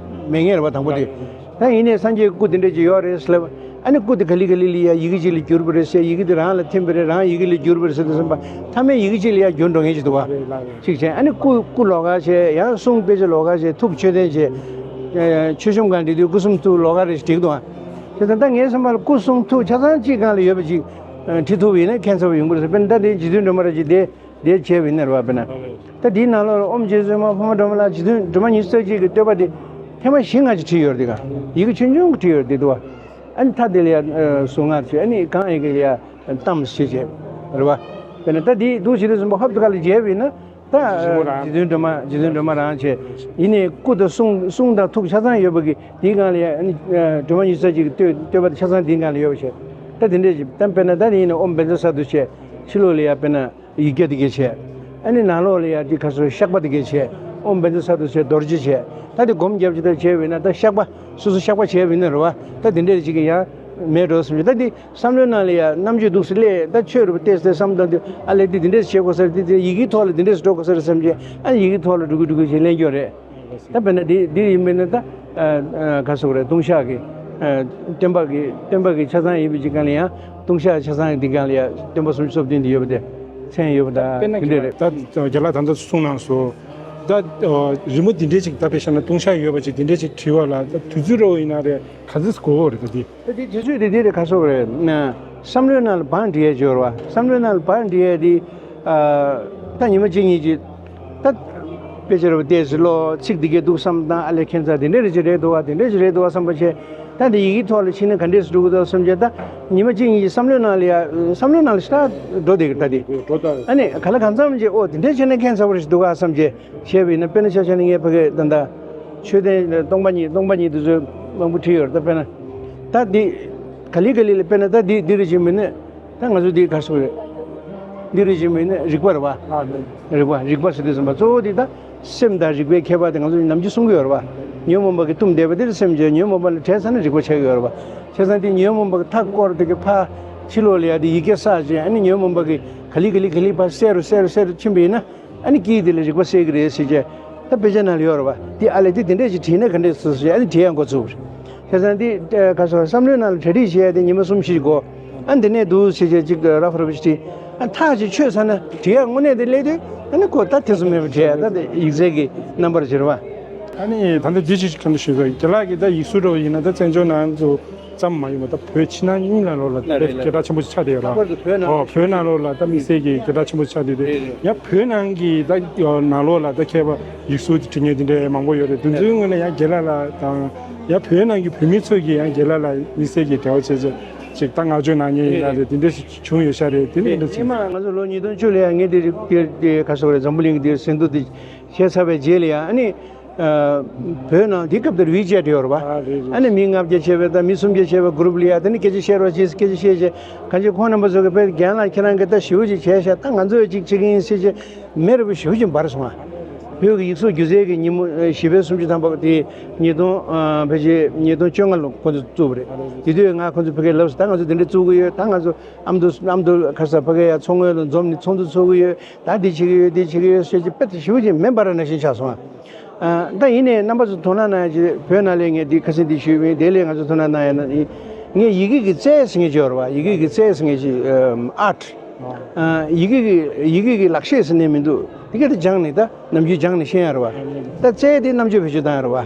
མེད་མཁན་རེད་བ། དང་པོ་དེ་ད་ཡིན་ནའི་སངས་རྒྱས་ཀྱི་སྐུ་དེ་འདྲ་ཅིག་ཡོད་རེད་ཟེར་ལབ། ཨ་ནི་སྐུ་དེ་ག་ལེ་ག་ལེ་ལ་ཡ་ཡི་གེ་ཅིག་ལ་བསྒྱུར་བ་རེད་ཟེར། ཡི་གེ་དེ་རང་ལ་འཐེན་པ་རེད། རང་ཡི་གེ་ལ་བསྒྱུར་བ་རེད་ཟེར་དུས་ཙམ་པ་མཐའ་མའི་ཡི་གེ་ཅིག་ལ་ཡ་བསྒྱུར་འགྲོ་མཁན་ཅིག་འདུག་བ། གཅིག་བྱས་ཨ་ནི་སྐུ་སྐུ་ལོགས་ཀ་བྱས། ཡང་གསུང་དཔེ་ཆ་ལོགས་ཀ་བྱས། ཐུགས་མཆོད་རྟེན་བྱས། མཆོད་གཤོམ་སྒང་འགྲིག་དུས་སྐུ་གསུང་ཐུགས་ལོགས་ཀ་རེ་ཞིག་བསྒྲིགས་འདུག་བ། དེ་ད་ལྟ་ངའི་བསམ་པ་ལ་སྐུ་གསུང་ཐུགས་ཆ་ཚང་གཅིག་སྒང་ལ་ཡོད་པ་ཅིག་ཨ་བྲིས་ཐུབ་པ་ཡིན་ན་ཁྱད་མཚར་པོ་ཡོང་གི་རེད་ཟེར། དཔེར་ན་ད་དེ་རྗེ་བཙུན་སྒྲོལ་མ་ར་ཅིག་དེ་དེ་བྱས་པ་ཡིན་ན་རེད་བ། དཔེར་ན་ད་དེའི་ནང་ལོགས་ལ་ཨོཾ་རྗེ་བཙུན་མ་འཕགས་མ་སྒྲོལ་མ་ལ་རྗེ་བཙུན་སྒྲོལ་མ་ཉི་ཤུ་རྩ་གཅིག་གི་བསྟོད་པ་དེ་ཐེངས་མ་བཞི་ལྔ་ཅིག་བྲིས་ཡོད་རེད། དེ་ག་ཡི་གེ་ཆུང་ཆུང་གི་བྲིས་ཡོད་རེད། དེ་འདུག་བ། ཨ་ནི་མཐའ་དེ་ལ་ཡ་གཟུངས་སྔགས་བྱས། ཨ་ནི་གང་ཡི་གེ་ལ་ཡ་གཏམས་བྱས་བྱས་རེད་བ། དཔེར་ན་ད་དེ་འདུག་བྱེད་དུས་ཙམ་པ་ཧོབ་ཏེ་ཁ་ལ་མཇལ་བ་ཡིན་ན། ད་རྗེ་བཙུན་སྒྲོལ་མ་རྗེ་བཙུན་སྒྲོལ་མ་རང་བྱས། ཡིན་ནའི་སྐུ་དང་གསུང་གསུང་དང་ཐུགས་ཆ་ཚང་ཡོད་པ་གི་དེའི་སྒང་ལ་ཡ་ཨ་ནི་སྒྲོལ་མ་ཉི་ཤུ་རྩ་གཅིག་གི་བསྟོད་བསྟོད་པ་དེ་ཆ་ཚང་དེའི་སྒང་ལ་ཡོད་པ་བྱས། ད་དེ་འདྲས་ཅིག་ད་དཔེར་ན་ད་དེ་ཡིན་ན་ཨོཾ་བཛྲ་སཏྭ་བྱས། ཕྱི་ལོགས་ལ་ཡ་དཔེར་ན་ཡིག་བརྒྱ་དེ་གས་བྱས། ཨ་ནི་ནང་ལོགས་ལ་ཡ་དེ་ག་རེ་ཟེར་བཤགས་པ་དེ་གས་བྱས། ཨོཾ་བཛྲ་སཏྭ་བྱས། རྡོ་རྗེ་བྱས། ད་དེ་སྒོམ་རྒྱབ་ཅིག་ད་བྱས་པ་ཡིན་ན་ད་བཤགས་པ་སོ་སོ་བཤགས་པ་བྱས་པ་ཡིན་ན་རེད་བ། ད་དེ་འདྲས་ཅིག་གི་ཡང་མེད་འགྲོ་བསམ་གྱི། ད་དེ་བསམ་བློའི་ནང་ལ་ཡ་རྣམ་དཔྱོད་འདུག་སེ་སླེབས། ད་ཆོས་རུ་བལྟས་སེ་བསམ་བཏང་དུས་ཨ་ལས་འདི་འདི་འདྲས་བྱེད་དགོས་ས་རེད། འདི་འདི་ཡི་གེའི་ཐོག་ལ་འདི་འདྲས་སུ་འགྲོ་དགོས་ས་རེད་བསམ་གྱི། ཨ་ཡི་གེའི་ཐོག་ལ་འགྲོ་གི་འགྲོ་གི་ཞེས་ལེན་རྒྱུ་རེད། ད་དཔེར་ན་འདི་འདི་ཡིན་པས་ན་ད་ཨ་ཨ་ག་རེ་ཟེར་དགོས་རེད། ལྟུང་བཤགས་ཀྱི་ཨ་བསྟན་པ་གི་བསྟན་པ་གི་ཆ་ཚང་ཡིན་པའི་ཅིག་སྒང་ལ་ཡང་ལྟུང་བཤགས་ཆ་ཚང་གི་འདི་སྒང་ལ་ཡང་བསྟན་པ་སུམ་ཅུ་སོ་བདུན་འདི་ཡོད་པ་དེ་མཚན་ཡོད་པ་ད་དཔེར་ན་འདི་འདྲས་རེད། ད་རྒན་ལགས་ད་ལྟ་གསུངས་གནང་སོང་། ད་ཨ་རི་མོ་འདི་འདྲས་ཅིག་ད་དཔེ་བཞག་ན་ལྟུང་བཤགས་ཡོད་པ་ཅིག་འདི་འདྲས་ཅིག་བྲིས་པ་ལ་ད་དུས་ཚོད་འདྲ་པོ་ཡིན་ན་རེད། ག་ཚོད་འགོར་གྱི་རེད། ད་འདི་ད་འདི་དུས་ཚོད་འདི་འདི་རེད། ག་རེ་ཟེར་དགོས་རེད། ན་བསམ་བློའི་ནང་ལ་བང་བསྒྲིགས་ཡས་ཅིག་ཡོད་རེད་བ། བསམ་བློའི་ནང་ལ་བང་བསྒྲིགས་ཡས་འདི་ཨ་ ད་ཉི་མ་གཅིག་གཉིས་ཀྱི་ད་དཔེ་ཆ་རུ་བལྟས་སུ་ལོ་ཚིག་འདི་གའི་འདུག་བསམ་དང་ཨ་ལས་ཁྱད་མཚར་དེ་འདྲས་རེ་ཅིག་རེད་འདུག་བ། དེ་འདྲས་ཅིག་རེད་འདུག་བ་བསམ་པ་བྱས། ད་འདི་ཡི་གེ་ཐོག་ལ་ཕྱིན་ན་ག་འདྲས་སུ་འགྲོ་གི་འདུག་བསམ་བྱས། ད་ཉི་མ་གཅིག་གཉིས་ཀྱི་བསམ་བློའི་ནང་ལ་ཡ་བསམ་བློའི་ནང་ལ་ཤ་སྟག་འགྲོ་བསྡད་ཀྱི་ད་དེ། ཨ་ནི་ག་ལ་གང་འཚམ་བྱས་ཨོ་དེ་འདྲས་བྱས་ན་ཁྱད་མཚར་པོ་རེ་ཞིག་འདུག་ག་བསམ་བྱས་བྱས་པ་ཡིན་ན། དཔེར་ན་ཆ་བཞག་ན་ངས་ཕ་གི་ད་ལྟ་མཆོད་རྟེན་སྟོང་པ་ཉིད་སྟོང་པ་ཉིད་དེ་ཚོ་མང་པོ་བྲིས་ཡོད་རེད། ད་དཔེར་ན་ད་འདི་ག་ལེ་ག་ལེ་ལ་དཔེར་ན་ད་འདི་འདི་རེ་བྱས་མིན་ན། ད་ང་ཚོ་འདི་ག་རེ་ཟེར་དགོས་རེད། འདི་རེ་བཞིན་མིན་ན་རིག་པ་རེད་བ། རིག་པ་རིག་པ་ཟེར་དུས་ཙམ་པ་གཙོ་བོ་འདི་ད་སེམས་དང་རིག་པའི་ཁྱད་པར་དེ་ང་ཚོ་ནམ་རྒྱུན་གསུང་གི་ཡོད་རེད་བ། ཉོན་མོངས་པ་གིས་བཏུམས་བསྡད་པ་འདི་ལ་སེམས་ཀྱིས་ཉོན་མོངས་པ་ལ་བྲལ་ཚར་ན་རིག་པ་ཆགས་ཀྱི་ཡོད་རེད་བ། བྱས་ཙང་འདི་ཉོན་མོངས་པ་གིས་མཐའ་བསྐོར་དེ་གི་ཕར་ཕྱི་ལོགས་ལ་ཡ་དེ་ཡི་གེ་བསགས་བྱས། ཨ་ནི་ཉོན་མོངས་པ་གིས་ག་ལེ་ག་ལེ་ག་ལེ་ཕར་བསལ་རུ་བསལ་རུ་བསལ་རུ་ཕྱིན་པ་ཡིན་ན། ཨ་ནི་སྐད་དེ་ལ་རིག་པ་གསལ་གྱི་རེད་ཟེར་བྱས། ད་དཔེ་ཆ་ནང་ལ་ཡོད་རེད་བ། དེ་ཨ་ལས་དེ་དེ་འདྲས་ཅིག་བྲིས་ན་ག་འདྲས་སོ་ཟེར། ཨ་ནི་བྲིས་ཡ་འགོ་ཚུགས་པ་རེད། བྱས་ཙང་དེ་ག་སོ་བསམ་བློའི་ནང་ལ་གྲ་སྒྲིག་བྱས་ཏེ་ཉི་མ་གསུམ་བཞི་འགོར། ཨ་འདི་ནས་འདུག་ཟེར་བྱས་ཅིག་ར་ཧྥ་ར་ཧྥ་ཅིག་བྲིས། ཨ་མཐའ་ཅིག་ཆོད་ཚར་ན་བྲིས་ཡ་དངོས་གནས་དེ་སླེབས་དུས་ཨ་ནི་ཁོ་ད་ཐེ་ཚོམ་མེད་པར་བྲིས་ཡ། ད་དེ་ཡིག་ཚད་ཀྱི་རྣམ་པར་བྱེད་རེད་བ། ཨ་ནི་ད་ལྟ་འདི་ཅིག་ག་འདྲ་ཞུས་པ་རྒན་ལགས་ཀྱིས་ད་ཡིག་གཟུགས་འདྲ་བོ་ཡིན་ན་ད་བཙན་བྱོལ་ནང་དུ་ཙམ་མ་ཡིན་པ་ད་བོད་ཕྱི་ནང་གཉིས་ནང་ལོགས་ལ་ལ་རེད་ལ། སྐད་གྲགས་ཆེན་པོ་ཞིག་ཆགས་བསྡད་ཡོད་ར། ལྷག་པར་དུ་བོད་ནང་ཨོ་ལ་བོད་ནང་ལོགས་ལ་ད་དམིགས་བསལ་གྱི་སྐད་གྲགས་ཆེན་པོ་ཞིག་ཆགས་བསྡད་དེ། རེད་རེད། ཡང་བོད་ནང་གི་ད་ནང་ལོགས་ལ་ད་མཁས་པ་ཡིག་གཟུགས་འབྲི་མཁན་དེ་འདྲ་མང་པོ་ཡོད་རེད། དེ་ཚོའི་ངོས་ནས་ཡང་རྒན་ལགས་ལ་དང་ཡང་བོད་ནང་གི་བོད་མི་ཚོས་ཀྱིས་ཡང་རྒན་ལགས་ལ་དམིགས་བསལ་གྱི་འབྲེལ་བ་བྱས་བྱས་ཅིག་ད་བསྔགས་བརྗོད་གནང་མཁན་ཡིན་ན་རེད། དེ་འདྲ་ཞིག་བྱུང་ཡོད་ཤག་རེད། དེ་ནི་རེད། འདྲ་ཅིག་སྔོན་མ་ང་ཚོ་ལོ་ཉིས་སྟོང་བཅུ་ལ་ཡང་ངས་དེ་རིགས་དེ་དེ་ག་སོག་རེད། འཛམ་བུ་གླིང་གི་དེ་ཟིན་ཐོ་དེ་བྱས་ཚར་བའི་རྗེས་ལ་ཡང་ཨ་ནི། ཨ། བོད་ནང་དེ་སྐབས་དེར་ཝི་ཅེ་ཊི་ཡོད་རེད་བ། ཨ་རེད་རེད། ཨ་ནི་མི་ལྔ་བརྒྱ་བྱས་པའི་དང་མི་སུམ་བརྒྱ་བྱས་པའི་གུ་རུབ་ལ་ཡ་དེ་ནི་སྐད་ཆ་བཤད་རོགས་བྱེད་ཟེར་སྐད་ཆ་བཤད་བྱས། གང་ཅི་ཁོང་རྣམ་པ་ཚོ་གིས་དཔེ་རྒན་ལགས་ཁྱེད་རང་གིས་ད་ཞེ་པོ་ཅིག་བྱས་ཤག་ད་ང་ཚོས་ཅིག་བྱེད་ཀྱི་ཡིན་ཟེར་བྱས་མེ་རེ་པོ་ཞེ་པོ་ཅིག་འབར་སོང་ང་། བོད་ཀྱི་ཡིག་གཟུགས་སྒྱུ་རྩལ་གྱི་ཉིན་མོ་ཨ་བཞི་པའི་སུམ་ཅུ་ཐམ་པ་དེ་ཉིས་སྟོང་ཨ་ཕལ་ཆེར་ཉིས་སྟོང་བཅོ་ལྔ་ལོ་ཁོང་ཚོས་བཙུགས་པ་རེད། དེ་དུས་ང་ཁོང་ཚོ་ཕ་གིར་ལབ་སོང་། ད་ང་ཚོ་དེ་འདྲ་བཙུགས་ཀྱི་ཡོད། ད་ང་ཚོ་ཨ་མདོ་ཨ་མདོ་ཁ་ས་ཕ་གི་ཡ་མཚོ་སྔོན་ལ་འཛོམས་ནས་ཚོགས་འདུ་ཚོགས་ཀྱི་ཡོད། ད་འདི་བྱེད་ཀྱི་ཡོད། འདི་བྱེད་ཀྱི་ཡོད་ཟེར་གྱི་དཔེ་ཞེ་པོ་ཅིག་མེ་འབར་ནང་བཞིན་ཆགས་སོང་ང་། ཨ། ད་ཡིན་ནའི་རྣམ་པ་ཚོ་དོ་སྣང་གནང་ཡ་ཅིག་བོད་ནང་ལ་ངས་འདི་ཁ་སང་འདི་ཞུས་པ་ཡིན། དེ་ལས་ང་ཚོ་དོ་སྣང་གནང་ཡ་ན་ཡིན། ངས་ཡི་གེ་གི་རྩལ་ཟེར་མཁན་ཅིག་ཡོད་རེད་བ། ཡི་གེ་གི་རྩལ་ཟེར་མཁན་ཅིག་ཨ་ཨར་ཊི། ཨ། ཡི་གེ་གི་ཡི་གེ་གི་ལག་ཤེས་ཟེར་ནས་མི་འདུག་དེ་ག་དེ་སྦྱངས་ནས་ད་ནམ་རྒྱུན་སྦྱངས་ནས་ཤེས་ཡ་རེད་བ། ད་རྩལ་དེ་རྣམ་དཔྱོད་བེད་སྤྱོད་བཏང་ཡ་རེད་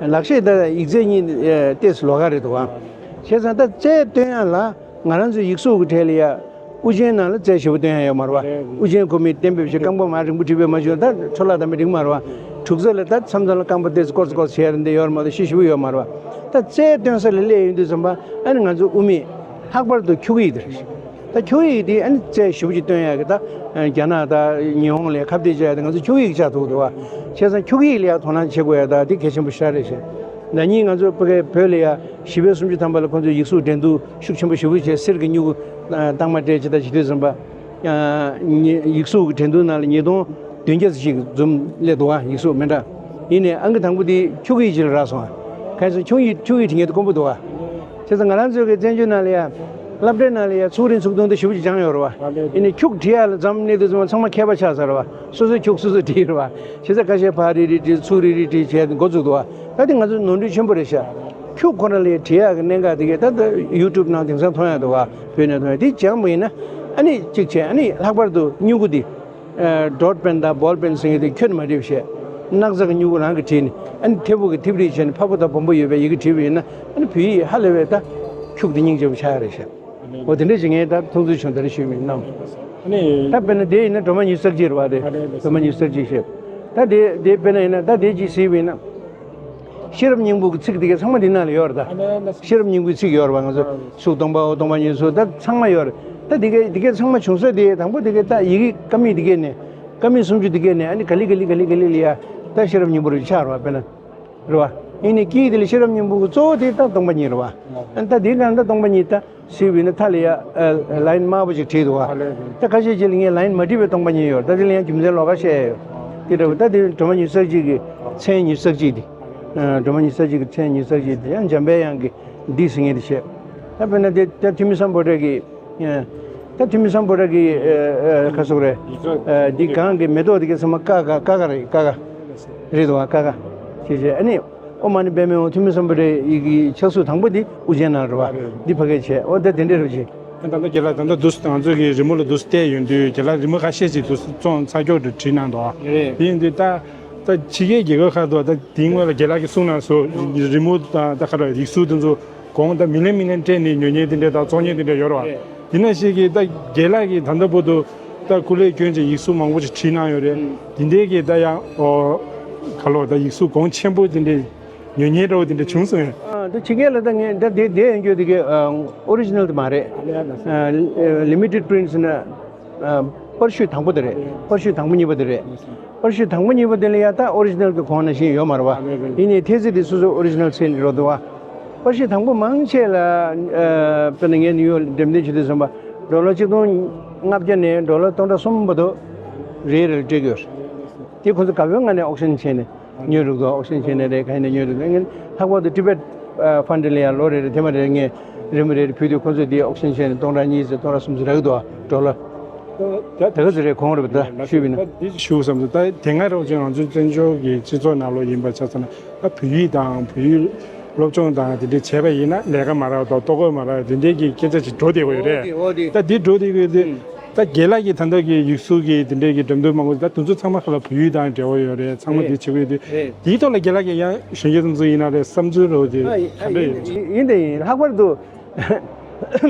བ། ལག་ཤེས་དང་ཡིག་རྩལ་གཉིས་ཨ་ཏོག་ཙམ་ལོགས་ཀ་རེད་འདུག་བ། བྱས་ཙང་ད་རྩལ་སྟོན་ཡ་ལ། ང་རང་ཚོའི་ཡིག་གཟུགས་ཀྱི་གྲས་ལ་ཡ། དབུ་ཅན་ནང་ལ་རྩལ་ཞེ་པོ་སྟོན་ཡ་ཡོད་མ་རེད་བ། དབུ་ཅན་ཁོ་མི་གཏན་འབེབས་བྱས་རྐང་པ་མར་རིང་པོ་བྲིས་པས་མ་བྱུང་། ད་འཕྲོ་བརླག་དང་མི་འགྲིག་མ་རེད་བ། དྲུག་རྩ་ལ་ད་མཚམས་མཚམས་ལ་རྐང་པ་ཏོག་ཙམ་སྐོར་ཙམ་སྐོར་ཙམ་བྱས་རེད་འདི་ཡོད་མ་གཏོགས་ཤེས་ཞེ་པོ་ཡོད་མ་རེད་བ། ད་རྩལ་སྟོན་ས་ལ་སླེབས་ཡོང་དུས་ཙམ་པ་ཨ་ནི་ང་ཚོ་དབུ་མེད། ལྷག་པར་དུ་འཁྱུག་ཡིག་དེ་རེད། ད་འཁྱུག་ཡིག་དེ་ཨ་ནི་རྩལ་ཞེ་པོ་ཅིག་སྟོན་ཡ་གི་ད་རྒྱ་ནག་དང་ཉི་ཧོང་ལ་ཁ་གཏད་བཅག་ཡ་དེ་ང་ཚོ་འཁྱུག་ཡིག་ཆགས་ཐུབ་འདུག་བ། བྱས་ཙང་འཁྱུག་ཡིག་ལ་ཡ་དོ་སྣང་བྱེད་དགོས་ཡ་ད་དེ་གལ་ཆེན་པོ་ཞེ་དྲག་རེད་ཤག་ན་ནིང་ང་ཚོ་བོད་སྐད་བོད་ལ་ཡ་བཞི་པའི་སུམ་ཅུ་ཐམ་པ་ལ་ཁོང་ཚོས་ཡིག་གཟུགས་འགྲན་བསྡུར་ཤུགས་ཆེན་པོ་ཞེ་པོ་བྱས། གསེར་གྱི་སྨྱུ་གུ་རྟགས་མ་སྤྲད་ཅིག་ད་བྱེད་དུས་ཙམ་པ། ཡིག་གཟུགས་ཀྱི་འགྲན་བསྡུར་ནང་ལ་ཉིས་སྟོང་བདུན་བརྒྱ་ཙམ་ཞིག་འཛོམས་སླེབས་འདུག་བ། ཡིག་གཟུགས་མི་འདྲ། ཡིན་ནའི་ཨང་ཀི་དང་པོ་དེ་འཁྱུག་ཡིག་ཅིག་ལ་རག་སོང་བ། གང་ཡིན་ཟེར་ན་འཁྱུག་ཡིག་འཁྱུག་ཡིག་འབྲི་མཁན་དེ་དཀོན་པོ་འདུག་བ། བྱས་ཙང་ང་རང་ཚོའི་གི་བཙན་བྱོལ་ནང་ལ་ཡ། སློབ་གྲྭའི་ནང་ལ་ཡ་ཚུགས་རིང་ཚུགས་ཐུང་དེ་ཞེ་པོ་ཅིག་སྦྱངས་ཡོད་རེད་བ། ཡིན་ནའི་འཁྱུག་འབྲི་ཡ་ལ་འཛོམས་སླེབས་དུས་ཙམ་པ་ཚང་མ་མཁས་པ་ཆགས་ཚར་བ། སོ་སོའི་འཁྱུག་སོ་སོས་བྲིས་རེད་བ། བྱས་ཙང་ཁ་ཤས་ཕར་རེ་རེ་བྲིས། ཚུར་རེ་རེ་བྲིས་བྱས་འགོ་བཙུགས་འདུག་བ། ད་དེ་ང་ཚོ་ནོར་འཁྲུལ་ཆེན་པོ་རེད་ཤག་འཁྱུག་ཁོ་རང་ལ་ཡ་བྲིས་ཡ་གི་གནད་འགག་དེ་གས་ད་ད་ཡུ་ཊུབ་ནང་དེང་སང་མཐོང་ཡ་འདུག་བ། བོད་ནས་མཐོང་ཡ་དེ་སྦྱངས་པ་ཡིན་ན་ཨ་ནི་གཅིག་བྱས། ཨ་ནི་ལྷག་པར་དུ་སྨྱུ་གུ་དེ། ཨ། ཌོཊ་པེན་དང་བོལ་པེན་ཟེར་མཁན་དེ་ཁྱོན་མ་བྲིས་པ་བྱས། སྣག་ཚ་གི་སྨྱུ་གུ་རང་གིས་བྲིས་ནས། ཨ་ནི་མཐེ་བོ་གིས་མཐེབ་རིས་བྱས་ནས་ཕ་བོ་དང་བོན་པོ་ཡོད་པའི་ཡི་གེ་བྲིས་པ་ཡིན་ན། ཨ་ནི་བོད་ཡིག་ཧ་ལས་པའི་ད་འཁྱུག་དེ་སྙིང་རྗེ་པོ་ཆགས་ཡ་རེད་ཤག་འོ་དེ་འདྲ་ཞིག་ངས་ད་མཐོང་ཚུལ་བྱུང་། དེ་འདྲ་ཞུས་མིན་ནམ། ཨ་ནི། ད་དཔེར་ན་དེ་ཡིན་ན་སྒྲོལ་མ་ཉི་ཤུ་རྩ་གཅིག་རེད་བ། དེ་སྒྲོལ་མ་ཉི་ཤུ་རྩ་གཅིག་བཤད། ད་དེ་དེ་དཔེར་ན་ཡིན་ན་ད་དེ་གཅིག་གཟིགས་པ་ཡིན་ན། ཤེས་རབ་སྙིང་པོ་གི་ཚིག་དེ་གའི་ཚང་མ་འདི་ནང་ལ་ཡོད་རེད་ད། ཤེས་རབ་སྙིང་པོའི་ཚིག་ཡོད་རེད་བ། ང་ཚོ་ཚུགས་སྟོང་པའོ། སྟོང་པ་ཉིད་ཚུགས། ད་ཚང་མ་ཡོད་རེད། ད་དེ་གའི་དེ་གའི་ཚང་མ་བྱུང་ས་དེ་དང་པོ་དེ་གའི་ད་ཡི་གེ་ཀ་མད་དེ་གའི་ནས། ཀ་མད་སུམ་ཅུ་དེ་གའི་ནས་ཨ་ནི་ག་ལེ་ག་ལེ་ག་ལེ་ག་ལེ་ལ་ཡ་ད་ཤེས་རབ་སྙིང་པོ་རེ་ཆགས་རེད་བ། དཔེར་ན་རེད་བ། ཡིན་ནའི་དཀྱིལ་དེ་ལ་ཤེས་རབ་སྙིང་པོ་གི་གཙོ་བོ་དེ་ད་སྟོང་པ་ཉིད་རེད་བ། ཨ་ནི་ད་དེའི་སྒང་ད་སྟོང་པ་ཉིད་ད། ཟེར་བ་ཡིན་ན་མཐའ་ལ་ཡ། ཨ། ལའིན་དམར་པོ་ཅིག་བྲིས་འདུག་བ། ད་ཁ་ཤས་ཅིག་ལ་ངས་ལའིན་མ་བྲིས་པའི་སྟོང་པ་ཉིད་ཡོད། ད་དེ་ལ་ཡང་རྒྱུ་མཚན་ལོགས་ཀ་བཤད་ཡ་ཡོད། དེ་འདྲ་བོ་ད་དེ་སྒྲོལ་མ་ཉི་ཤུ་རྩ་གཅིག་གི་མཚན་ཉི་ཤུ་རྩ་གཅིག་དེ། ཨ། སྒྲོལ་མ་ཉི་ཤུ་རྩ་གཅིག་གི་མཚན་ཉི་ཤུ་རྩ་གཅིག་དེ་ཡང་འཇམ་པའི་དབྱངས་ཀྱི་འདི་ཟེར་མཁན་དེ་བཤད། ད་དཔེར་ན་དེ་ད་ཐུ་མི་སམ་བྷོ་ཊ་གི། ཨ། ད་ཐུ་མི་སམ་བྷོ་ཊ་གི། ཨ། ཨ། ཁ་སོག་རེད། ཨ། འདི་གང་གི་མེ་ཏོག་དེ་གའི་ཚང་མ་ཀ་ཀ་ཀ་ཀ་རེད། ཀ་ཀ་རེད་འདུག་བ། ཀ་ཀ་ཅེས་བྱས། ཨ་ནི། ཨོཾ་མ་ཎི་པདྨེ་ཧཱུྃ། ཐུ་མི་སམ་བྷོ་ཊ་ཡི་གེ་ཕྱག་ཚུགས་དང་པོ་འདི་དབུ་ཅན་ནང་རེད་བ། འདི་ཕ་གིར་བྱས། འོ་ད་དེ་འདྲ་རུ་བྱས། ད་ལྟ་རྒན་ལགས་ད་ལྟ་འདུག་ང་ཚོ་གི་རི་མོ་ལ་འདུག་བལྟས་ཡོང་དུས་རྒན་ལགས་རི་མོ་ཁ་ཤས་ཤིག་འདུག་བཙོང་ཚར་ཀྱོག་ཏུ་བྲིས་གནང་འདུག་རེད། དེ་ཡིན་དུས་ད་ད་ཕྱི་རྒྱལ་རྒྱལ་ཁབ་ཁག་ཏུ་ད་དེའི་སྔོན་ལ་རྒན་ལགས་ཀྱིས་གསུངས་གནང་སོང་། རི་མོ་དང་ད་ག་རེ་ཡིག་གཟུགས་དེ་ཚོ་གོང་ད་མི་ལེན་མི་ལེན་སྤྲད་ནས་ཉོ་མཁན་དེ་འདྲ་དང་བཙོང་མཁན་དེ་འདྲ་ཡོད་རེད་བ། རེད། དེ་ནང་བཞིན་གྱི་ད་རྒན་ལགས་ཀྱིས་ད་ལྟ་བར་དུ་ ད་སྐུ་ལས་བསྐྱོན་ཅིག་ཡིག་གཟུགས་མང་པོ་ཅིག་བྲིས་གནང་ཡོད་རེད། ཨང་། དེ་འདྲའི་གི་ད་ཡང་ཨོ་ག་ལོ་ད་ཡིག་གཟུགས་གོང་ཆེན་པོ་དེ་འདྲའི་ཉོ་མཁན་འདྲ་བོ་དེ་འདྲ་བྱུང་སོང་ཡང་། ཨ་ད་ཕྱི་རྒྱལ་ལ་ད་ངས་ད་དེ་དེ་ཡོང་རྒྱུ་དེ་གི་ཨོ་རི་ཇི་ནལ་དེ་མ་རེད། ལི་མི་ཊེཌ་པི་རིན་ཊི་ཟེར་ན་པར་བཤུས་དང་པོ་དེ་རེད། པར་བཤུས་དང་པོ་གཉིས་པ་དེ་རེད། པར་བཤུས་དང་པོ་གཉིས་པ་དེ་ལ་ཡ་ད་ཨོ་རི་ཇི་ནལ་གི་གོང་ནང་བཞིན་ཡོད་མ་རེད་བ། ཡིན་ནའི་ཐེལ་ཙེ་དེ་སོ་སོ་ཨོ་རི་ཇི་ནལ་ཟེར་ནས་འགྲོ་འདུག་བ། པར་བཤུས་དང་པོ་མང་ཆེ་ལ་ཨ་དཔེར་ན་ངས་ནིའུ་ཡོག་འགྲེམས་སྟོན་བྱེད་དུས་ཙམ་པ་ཌོ་ལར་གཅིག་སྟོང་ལྔ་བརྒྱ་ནས་ཌོ་ལར་སྟོང་ཕྲག་གསུམ་བར་དུ་རེ་རེ་ལ་སྤྲད་ཀྱི་ཡོད་རེད། དེ་ཁོ་ཚོ་དགའ་པོའི་ངང་ནས་ཨོག་ཤན་བྱས་ནས་ཉོས་འདུག་ཨོག་ཤན་བྱས་ནས་རེད། ག་ཡིན་ནས་ཉོས་འདུག་ངས་ལྷག་པར་དུ་ཊི་བེཊ་ཕན་ཌི་ལ་ཡང་ལོ་རེ་རེ་ཐེངས་མ་རེ་ངས་རེ་མ་རེ་རེ་ཕུལ་དུས་ཁོ་ཚོས་དེ་ཨོག་ཤན་བྱས་ནས་སྟོང་ཕྲག་གཉིས་ཙམ་སྟོང་ཕྲག་གསུམ་ཙམ་རག་གི་འདུག་ཌོ་ལར། ད་ད་ག་ཚོད་རེད་གོང་རེད་པ། ད་ཞུས་པ་ཡིན་ན། ད་འདི་ཞུ་བསམ་ཚུལ་ད་དེ་སྔ་རོགས་ཅན་ང་ཚོའི་བཙན་བྱོལ་གྱི་སྤྱི་ཚོགས་ནང་ལོགས་ཡིན་པ་ཆ་ཚང་ན། ད་བོད་ཡིག་དང་བོད་ཡིག་སློབ་སྦྱོང་དང་དེ་འདྲའི་བྱས་པ་ཡིན་ན་ལས་ཀ་མ་རག་དང་ལྟོ་གོས་མ་རག་དེ་འདྲའི་གི་སྐད་ཆ་ཅིག་འགྲོ་བསྡད་ཡོད་རེད། འོ་དེ་འོ་དེ། ད་འདི་འགྲོ་བསྡད་ཡོད་དེ། ཨུམ། ད་རྒན་ལགས་ཀྱིས་ད་ལྟ་གི་ཡིག་གཟུགས་ཀྱི་དེ་འདྲའི་གི་འགྲེམས་སྟོན་མང་པོ་ད་དེ་ཚོ་ཚང་མ་ཁ་ལ་བོད་ཡིག་དང་འབྲེལ་བ་ཡོད་རེད། ཚང་མ་རེད། དེ་བྱེད་ཀྱི་ཡོད་དེ། རེད། དེའི་ཐོག་ལ་རྒན་ལགས་ཀྱིས་ཡང་གཞོན་སྐྱེས་ཚོ་ཚོ་ཡིན་ན་རེད་བསམ་ཚུལ་རོ་དེ་ཨ་ག་འདྲ་ཡོད། ཡིན་དེ་ཡིན། ལྷག་པར་དུ།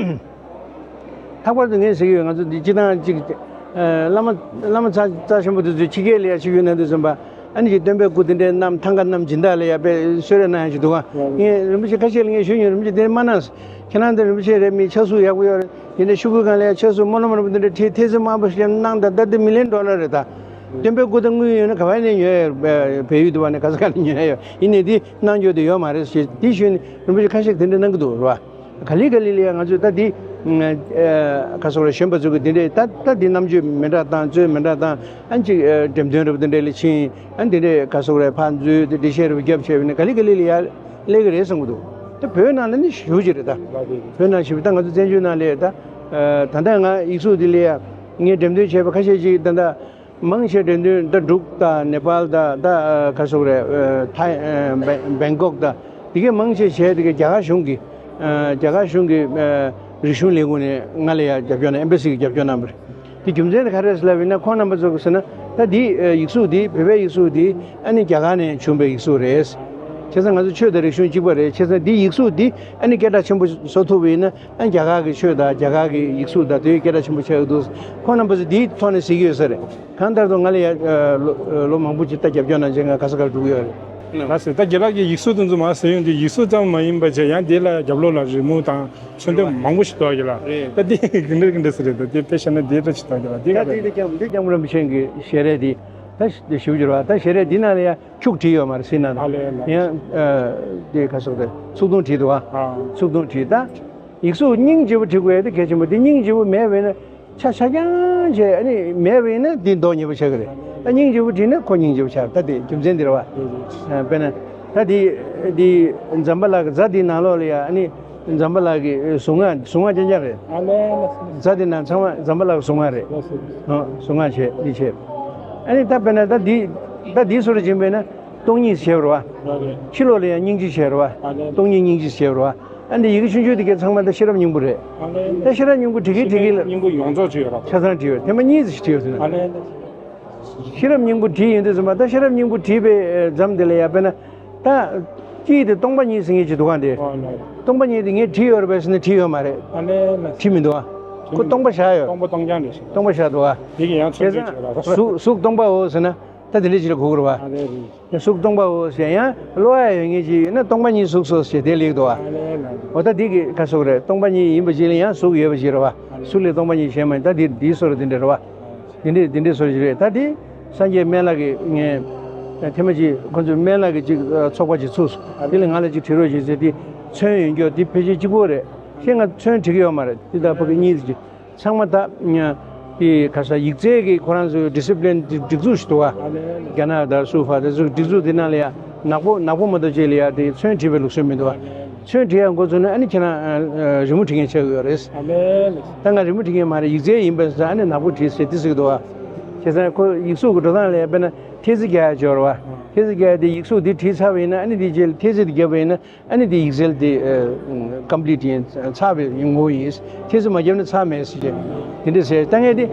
ལྷག་པར་དུ་ངས་ཟེར་གྱི་ཡོད། ང་ཚོ་འདི་སྤྱི་བཏང་གཅིག་ཨ་བླ་མ་བླ་མ་རྩ་རྩ་ཆེན་པོ་དེ་ཚོས་ཕྱི་རྒྱལ་ལ་ཡར་ཕྱིན་ཡོད་ན་དུས་ཙམ་པ་ཨ་ནི་ཅིག་སྟོན་པའི་སྐུ་དེ་འདྲའི་བསྣམས་ཐང་ག་བསྣམས་སྦྱིན་བདག་ལ་ཡར་དཔེ་གསོལ་རས་གནང་ཡག་ཅིག་འདུག་ག་ངས་རིན་པོ་ཆེ་ཁ་ཤས་ལ་ངས་ཞུས་མྱོང་། རིན་པོ་ཆེ་དེ་མ་གནང་། ཁྱེད་རང་དེ་རིན་པོ་ཆེ་རེད། མི་ཆགས་སུ་ཡག་པོ་ཡོད་རེད། དེ་འདྲ་ཤོག་གུའི་སྒང་ལ་ཡར་ཆགས་སུ་སྨོན་ལམ་རིན་པོ་དེ་འདྲ་ཁྲིད། ཐེལ་ཙེ་མང་པོ་ཞིག་གནང་། ད་ད་དེ་མི་ལི་ཡོན་ཌོ་ལར་རེད་ད། སྟོན་པའི་སྐུ་དང་དངུལ་ཡོད་ན་ག་བ་ནས་ཉོས་ཡོད། བལ་ཡུལ་དུ་བ་ནས་ག་ས་ག་ནས་ཉོས་ཡོད། ཡིན་ནའི་དེ་གནང་རྒྱུ་དེ་ཡོད་མ་རེད་ཞེས་དེ་ཞུས་ནས་རིན་པོ་ཆེ་ཁ་ཤས་དེ་འདྲ་གནང་གི་འདུག་རེད་བ། ག་ལེ་ག་ལེ་ལ་ཡང་ང་ཚོས་ད་འདི་ཨ་ག་སོག་རེད། གཞོན་པ་ཚོ་གི་འདི་འདྲས་ད་ད་འདི་རྣམ་དཔྱོད་མི་འདྲ་དང་རྩོད་མི་འདྲ་དང་། ཨ་ཅིག་ཨ་འགྲེམས་སྟོན་རབ་འདི་འདྲས་ལ་ཕྱིན། ཨ་འདི་འདྲས་ག་སོག་རེད། ཕར་འཛུལ་ཏེ་འགྲེལ་བཤད་རབ་བརྒྱབ་བྱས་པ་ནི་ག་ལེ་ག་ལེ་ལ་ཡང་སླེབས་ཀྱི་རེད་བསམ་གྱི་འདུག་ད་བོད་ནང་ལ་ནི་ཞེ་པོ་ཅིག་རེད་ད། བོད་ནང་ཞེ་པོ་ད་ང་ཚོ་བཙན་བྱོལ་ནང་ལ་ད་ཨ་ད་ལྟ་ང་ཡིག་གཟུགས་འདི་ལ་ཡང་ངས་འགྲེམས་སྟོན་བྱས་པ་ཁ་ཤས་ཅིག་ད་ལྟ། མང་ཆེ་འགྲེམས་སྟོན་ད་འབྲུག་དང་ནེ་པཱལ་དང་ད་ག་སོག་རེད། ཐའི་བེང་ཀོག་དང་དེ་གའི་མང་ཆེ་བྱས་དེ་གའི་རྒྱ་གར་གཞུང་གི་རྒྱ་གར་གཞུང་གི་རིག་གཞུང་ལས་ཁུངས་ནས་ང་ལ་ཡང་རྒྱབ་སྐྱོར་གནང་། ཨེམ་བྷ་སི་གི་རྒྱབ་སྐྱོར་གནང་བ་རེད། དེ་རྒྱུ་མཚན་དེ་ག་རེ་རེད་ཟེར་ལབ་ཡིན་ན་ཁོང་རྣམ་པ་ཚོ་གིས་ཟེར་ན་ད་འདི་ཡིག་གཟུགས་འདི་བོད་པའི་ཡིག་གཟུགས་འདི་ཨ་ནི་རྒྱ་གར་ནས་བྱུང་བའི་ཡིག་གཟུགས་རེད། བྱས་ཙང་ང་ཚོ་ཆོས་དང་རིག་གཞུང་གཅིག་པ་རེད། བྱས་ཙང་འདི་ཡིག་གཟུགས་འདི་ཨ་ནི་སྐད་གྲགས་ཆེན་པོ་བཟོ་ཐུབ་པ་ཡིན་ན། ཨ་རྒྱ་གར་གྱི་ཆོས་དང་རྒྱ་གར་གྱི་ཡིག་གཟུགས་དང་དེ་སྐད་གྲགས་ཆེན་པོ་ཆགས་ཀྱི་འདུག་ཁོང་རྣམ་པ་ཚོས་དེའི་ཐོག་ནས་གཟིགས་ཀྱི་ཡོད་ས་རེད། གང་ལྟར་དུ་ང་ལ་ཡ་ལོ་ལོ་མང་པོ་ཅིག་ད་རྒྱབ་སྐྱོར་གནང་བྱས་ང་ག་ས་གར་འགྲོ་གི་ཡོད་རེད། ལགས་སོ། ད་རྒན་ལགས་ཀྱིས་ཡིག་གཟུགས་དེ་ཚོ་མར་ཟེར་ཡོང་དུས་ཡིག་གཟུགས་ཙམ་མ་ཡིན་པ་བྱས་ཡང་དེ་ལ་རྒྱབ་ལོགས་ལ་རི་མོ་དང་མཚོན་དོན་མང་པོ་ཞིག་འདུག་གི་ལ། རེད། ད་དེ་ག་འདྲ་ག་འདྲ་ཟེར་རེད། ད་དེ་དཔེ་བཞག་ན་དེ་འདྲ་ཞིག་འདུག་གི་ལ། དེ་ད་ག་དེ་རེད། དེ་སྐྱབས་དེ་སྐྱབས་མགོན་རིན་པོ་ཆེ་གི་ཞལ་རས་དེ་ད་ཞིབ་འཇུག་ར། ད་ཞལ་རས་འདི་ནང་ལ་ཡ་ཁྱུག་བྲིས་ཡོད་མ་རེད། སྲིད་ན་ད། ཨ་ལས་ལ། ཡང་ཨ་དེ་ག་སོག་དེ་ཚུགས་ཐུང་བྲིས་འདུག་ཨ། ཨ། ཚུགས་ཐུང་བྲིས་ད། ཡིག་གཟུགས་སྙིང་རྗེ་པོ་བྲིས་དགོས་ཡ་དེ་གལ་ཆེན་པོ། དེ་སྙིང་རྗེ་པོ་མེད་པ་ཡིན་ན་ཆ་ཆ་རྐྱང་བྱས། ཨ་ནི་མེད་པ་ཡིན་ན་དེ་མདོག་ཉེས་པོ་ཆགས་ཀྱི་རེད། ད་སྙིང་རྗེ་པོ་བྲིས་ན་ཁོ་སྙིང་རྗེ་པོ་ཆགས། ད་དེ་རྒྱུ་མཚན་འདི་རེད་བ། ཨ་དཔེར་ན་ད་དེ་དེ་ཛམ་བྷ་ལ་གི་རྫ་དེའི་ནང་ལོགས་ལ་ཡ་ཨ་ནི། ཛམ་བྷ་ལ་གི་གཟུངས་སྔགས། གཟུངས་སྔགས་རྐྱང་རྐྱང་རེད། ཨ་ལས་ལ། རྫ་དེ་ནང་ཚང་མ་ཛམ་བྷ་ལ་གི་གཟུངས་སྔགས་རེད། ལགས་སོ། ཨ་གཟུངས་སྔགས་བྱས་འདི་བྱས། ཨ་ནི་ད་དཔེར་ན་ད་འདི་ད་འདི་སོ་རུ་ཕྱིན་པས་ན་སྟོང་ཉིད་བྱས་པ་རེད་བ། ལགས་རེད། ཕྱི་ལོགས་ལ་ཡང་སྙིང་རྗེ་བྱས་རེད་བ། ཨ་ལས་ལ། སྟོང་ཉིད་སྙིང་རྗེ་བྱས་པ་རེད་བ། ཨ་འདི་ཡི་གེ་ཆུང་ཆུང་དེ་གའི་ཚང་མ་ད་ཤེས་རབ་སྙིང་པོ་རེད། ཨ་ལས་ལ། ད་ཤེས་རབ་སྙིང་པོ་བྲིས་ཀྱི་བྲིས་ཀྱི་ལ། སྙིང་པོ་ཡོངས་རྫོགས་བྲིས་ཡོད་ར། ཆ་ཚང་བྲིས་ཡོད། ཐེངས་མ་གཉིས་ཙམ་ཞིག་བྲིས་ཡོད་ཟེར་ན། ཨ་ལས་ལ། ཤེས་རབ་སྙིང་པོ་བྲིས་ཡོང་དུས་ཙམ་པ་ད་ཤེས་རབ་སྙིང་པོ་བྲིས་པའི་མཚམས་དེ་ལ་ཡ་དཔེར་ན། ད་གཅིག་དེ་སྟོང་པ་ཉིད་ཟེར་མཁན་ཅིག་འདུག་ག་འདི། ཨོ་ལགས། སྟོང་པ་ཉིད་དེ་ངས་བྲིས་ཡོད་རེད་པས་ཟེར་ན་བྲིས་ཡོད་མ་རེད། ཨ་ལས་ལ། བྲིས་མི་འདུག་ཨ། ཁོ་སྟོང་པ་བཞག་ཡོད། སྟོང་པ་སྟོང་རྐྱང་རེད་ཟེར། སྟོང་པ་བཞག་འདུག་ཨ། དེ་གི་ཡང་མཚོན་བྱེད་བྱེད་ར། གཟུགས་གཟུགས་སྟོང་པའོ་ཟེར་ན་ད་དེ་འདྲ་ཅིག་ལ་གོ་དགོས་རེད་བ། ཨ་ལས་རེད། གཟུགས་སྟོང་པའོ་ཟེར་ཡང་བློ་ཡ་ཡོད་མཁན་ཅིག་ཡོད་ན་སྟོང་པ་ཉིད་གཟུགས་སོ་ཞེས་དེ་ལེགས་འདུག་ཨ། ཨ་ལས་ལ། འོ་ད་དེ་གི་ཁ་གཟུགས་རེད། སྟོང་པ་ཉིད་ཡིན་པ་ཅིག་ལ་ཡང་གཟུགས་ཡོད་པ་ཅིག་རེད་བ། གཟུགས་ལས་སྟོང་པ་ཉིད་གཞན་མ་ཡིན། ད་དེ་དེའི་བཟོ་འདྲ་དེ་འདྲ་རེད་བ། དེ་འདྲས་དེ་འདྲས་བཟོ་ཞིག་རེད། ད་དེ་སངས་རྒྱས་སྨན་བླ་གི་ངས་ཐེངས་མ་གཅིག་ཁོང་ཚོའི་སྨན་བླ་གི་གཅིག་ཚོགས་པ་ཅིག་ཚུགས་སོང་། དེ་ལ་ང་ལ་གཅིག་བྲིས་རོགས་བྱེད་ཟེར། དེ་ཚོན་ཡོད་རྒྱུ་དེ་ཕལ་ཆེར་གཅིག་པོ་རེད། ཁྱེད་ང་ཚོན་བྲིས་ཀྱི་ཡོད་མ་རེད། དེ་ད་ཕ་གི་གཉིས་ཀྱི་ཚང་མ་ད་དེ་ག་ས་ཡིག་རྩལ་གྱི་ཁོ་རང་ཚོའི་ཌི་སི་པི་ལིན་སྒྲིག་འཛུགས་ཤིག་འདུག་ག་རྒྱ་ནག་དང་སུ་ཧྥ་དེ་ཚོའི་སྒྲིག་འཛུགས་དེ་ནང་ལ་ཡ་ནག་པོ་ནག་པོ་མ་གཏོགས་ཅིག་ལ་ཡ་དེ་ཚོན་བྲིས་པའི་ལུགས་སྲོལ་མི་འདུག་ག་ཚོན་བྲིས་ཡག་འགོ་ཚུགས་ན་ཨ་ནི་ཁྱེད་རང་རི་མོ་བྲིས་མཁན་ཆགས་ཀྱི་ཡོད་རེད། ཨ་ལས་ལ། ད་ང་རི་མོ་བྲིས་མཁན་མ་རེད། ཡིག་རྩལ་ཡིན་པས་ཟེར། ཨ་ནི་ནག་པོ་བྲིས་ཟེར་དེ་ཟེར་གྱི་འདུག་བ། བྱས་ཙང་ཁོ་ཡིག་གཟུགས་ཀྱི་འགྲོ་སྟངས་ལ་དཔེར་ན་ཐེལ་ཙེ་རྒྱག་ཡག་ཅིག་ཡོད་རེད་བ། ཐེལ་ཙེ་རྒྱག་ཡག་དེ་ཡིག་གཟུགས་དེ་བྲིས་ཚར་བ་ཡིན་ན་ཨ་ནི་དེ་རྗེས་ཐེལ་ཙེ་དེ་བརྒྱབ་པ་ཡིན་ན་ཨ་ནི་དེ་ཡིག་རྩལ་དེ་ཀམ་པི་ལིཊ་ཡིན། ཚར་བའི་ངོ་བོ་ཡིན། ཐེལ་ཙེ་མ་བརྒྱབ་ན་ཚར་མེད་ཟེར་གྱི་དེ་འདྲ་ཟེར། ད་ངས་དེ་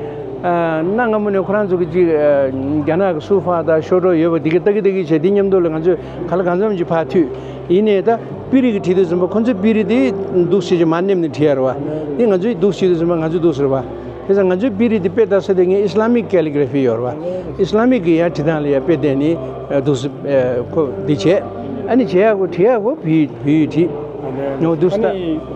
གནའ་སྔ་མོ་ནས་ཁོ་རང་ཚོ་གི་ཅིག་རྒྱ་ནག་གི་སུ་ཧྥ་དང་ཤོ་ཀྲོ་ཡོད་པ་དེ་གི་ལྟ་གི་ལྟ་གི་བྱས། དེ་མཉམ་དུ་ལ་ང་ཚོས་ག་ལ་གང་འཚམ་ཅིག་ཕར་མཐུད། ཡིན་ནའི་ད་པིར་གྱིས་བྲིས་དུས་ཙམ་པ་ཁོ་ཚོས་པིར་དེ་འདུག་སེ་ཅིག་མར་མནན་ནས་བྲིས་ཡ་རེད་བ། དེ་ང་ཚོས་འདུག་སེ་བྲིས་དུས་ཙམ་པ་ང་ཚོས་འདུག་སེ་རེད་བ། དེ་ཙང་ང་ཚོའི་པིར་རིག་དེ་དཔེ་ལྟ་ས་དེ་ངས་ཨི་སི་ལ་མིག་ཀེ་ལི་གྷ་ར་ཕི་ཡོད་རེད་བ། ཨི་སི་ལ་མིག་གི་ཡང་བྲིས་སྟངས་ལ་ཡང་དཔེ་བལྟས་ནས་འདུག་སེ་ཁོ་འདི་བྱས། ཨ་ནི་བྱེད་ཡག་གོ་བྲིས་ཡག་གོ་བོད་བོད་ཡིག་བྲིས་ཉོ་འདུག་སེ་ད།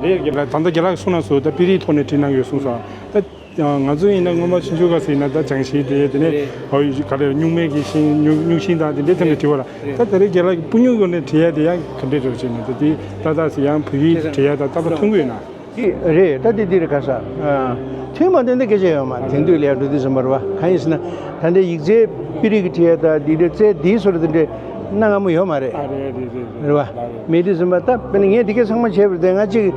རེད་རྒན་ལགས། ད་ལྟ་རྒན་ལགས་གསུངས་ན་སོ་ད་པིར་རིག་ཐོག་ནས་བྲིས་གནང་གི་ཡོད་གསུངས་སོང་། ད་ང་ཚོ་ཡིན་ན་སྔོན་མ་ཆུང་ཆུང་སྐབས་སུ་ཡིན་ན་ད་ལྗང་ཤིང་དེ་དེ་ནས་ཧོ་ག་རེ་སྨྱུག་མའི་གི་ཤིང་སྨྱུག་སྨྱུག་ཤིང་དང་དེ་འདྲའི་ཐད་ནས་བྲིས་པ་ལ། ད་དེ་རིང་རྒན་ལགས་ཀྱི་སྤུ་སྨྱུག་ངོས་ནས་བྲིས་ཡ་དེ་ཡང་ག་འདྲས་འདྲ་བྱས་ནས་ད་དེ་ཏག་ཏག་སེ་ཡང་བོད་ཡིག་བྲིས་ཡ་ད་ཏག་ཏག་མཐུན་གྱི་ཡོད་ན། དེ་རེད། ད་དེ་འདི་རེད། ག་ས་ཐུན་མ་དེ་འདྲ་སྐད་ཆ་ཡོད་མ་དེང་དུས་ལ་ཡང་འགྲོ་དུས་ཙམ་པ་རེད་བ། གང་ཡིན་ཟེར་ན་ད་འདྲའི་ཡིག་ཚད་པིར་རིག་གི་བྲིས་ཡ་ད་འདི་འདྲའི་རྩལ་འདིའི་སོར་དེ་འདྲའི་གནའ་སྔ་མོ་ཡོད་མ་རེད། རེད་བ། མེད་དུས་ཙམ་པ་ད་དཔེར་ན་ངས་འདི་གས་ཚང་མ་བྱས་པར་དེ་ང་གཅིག་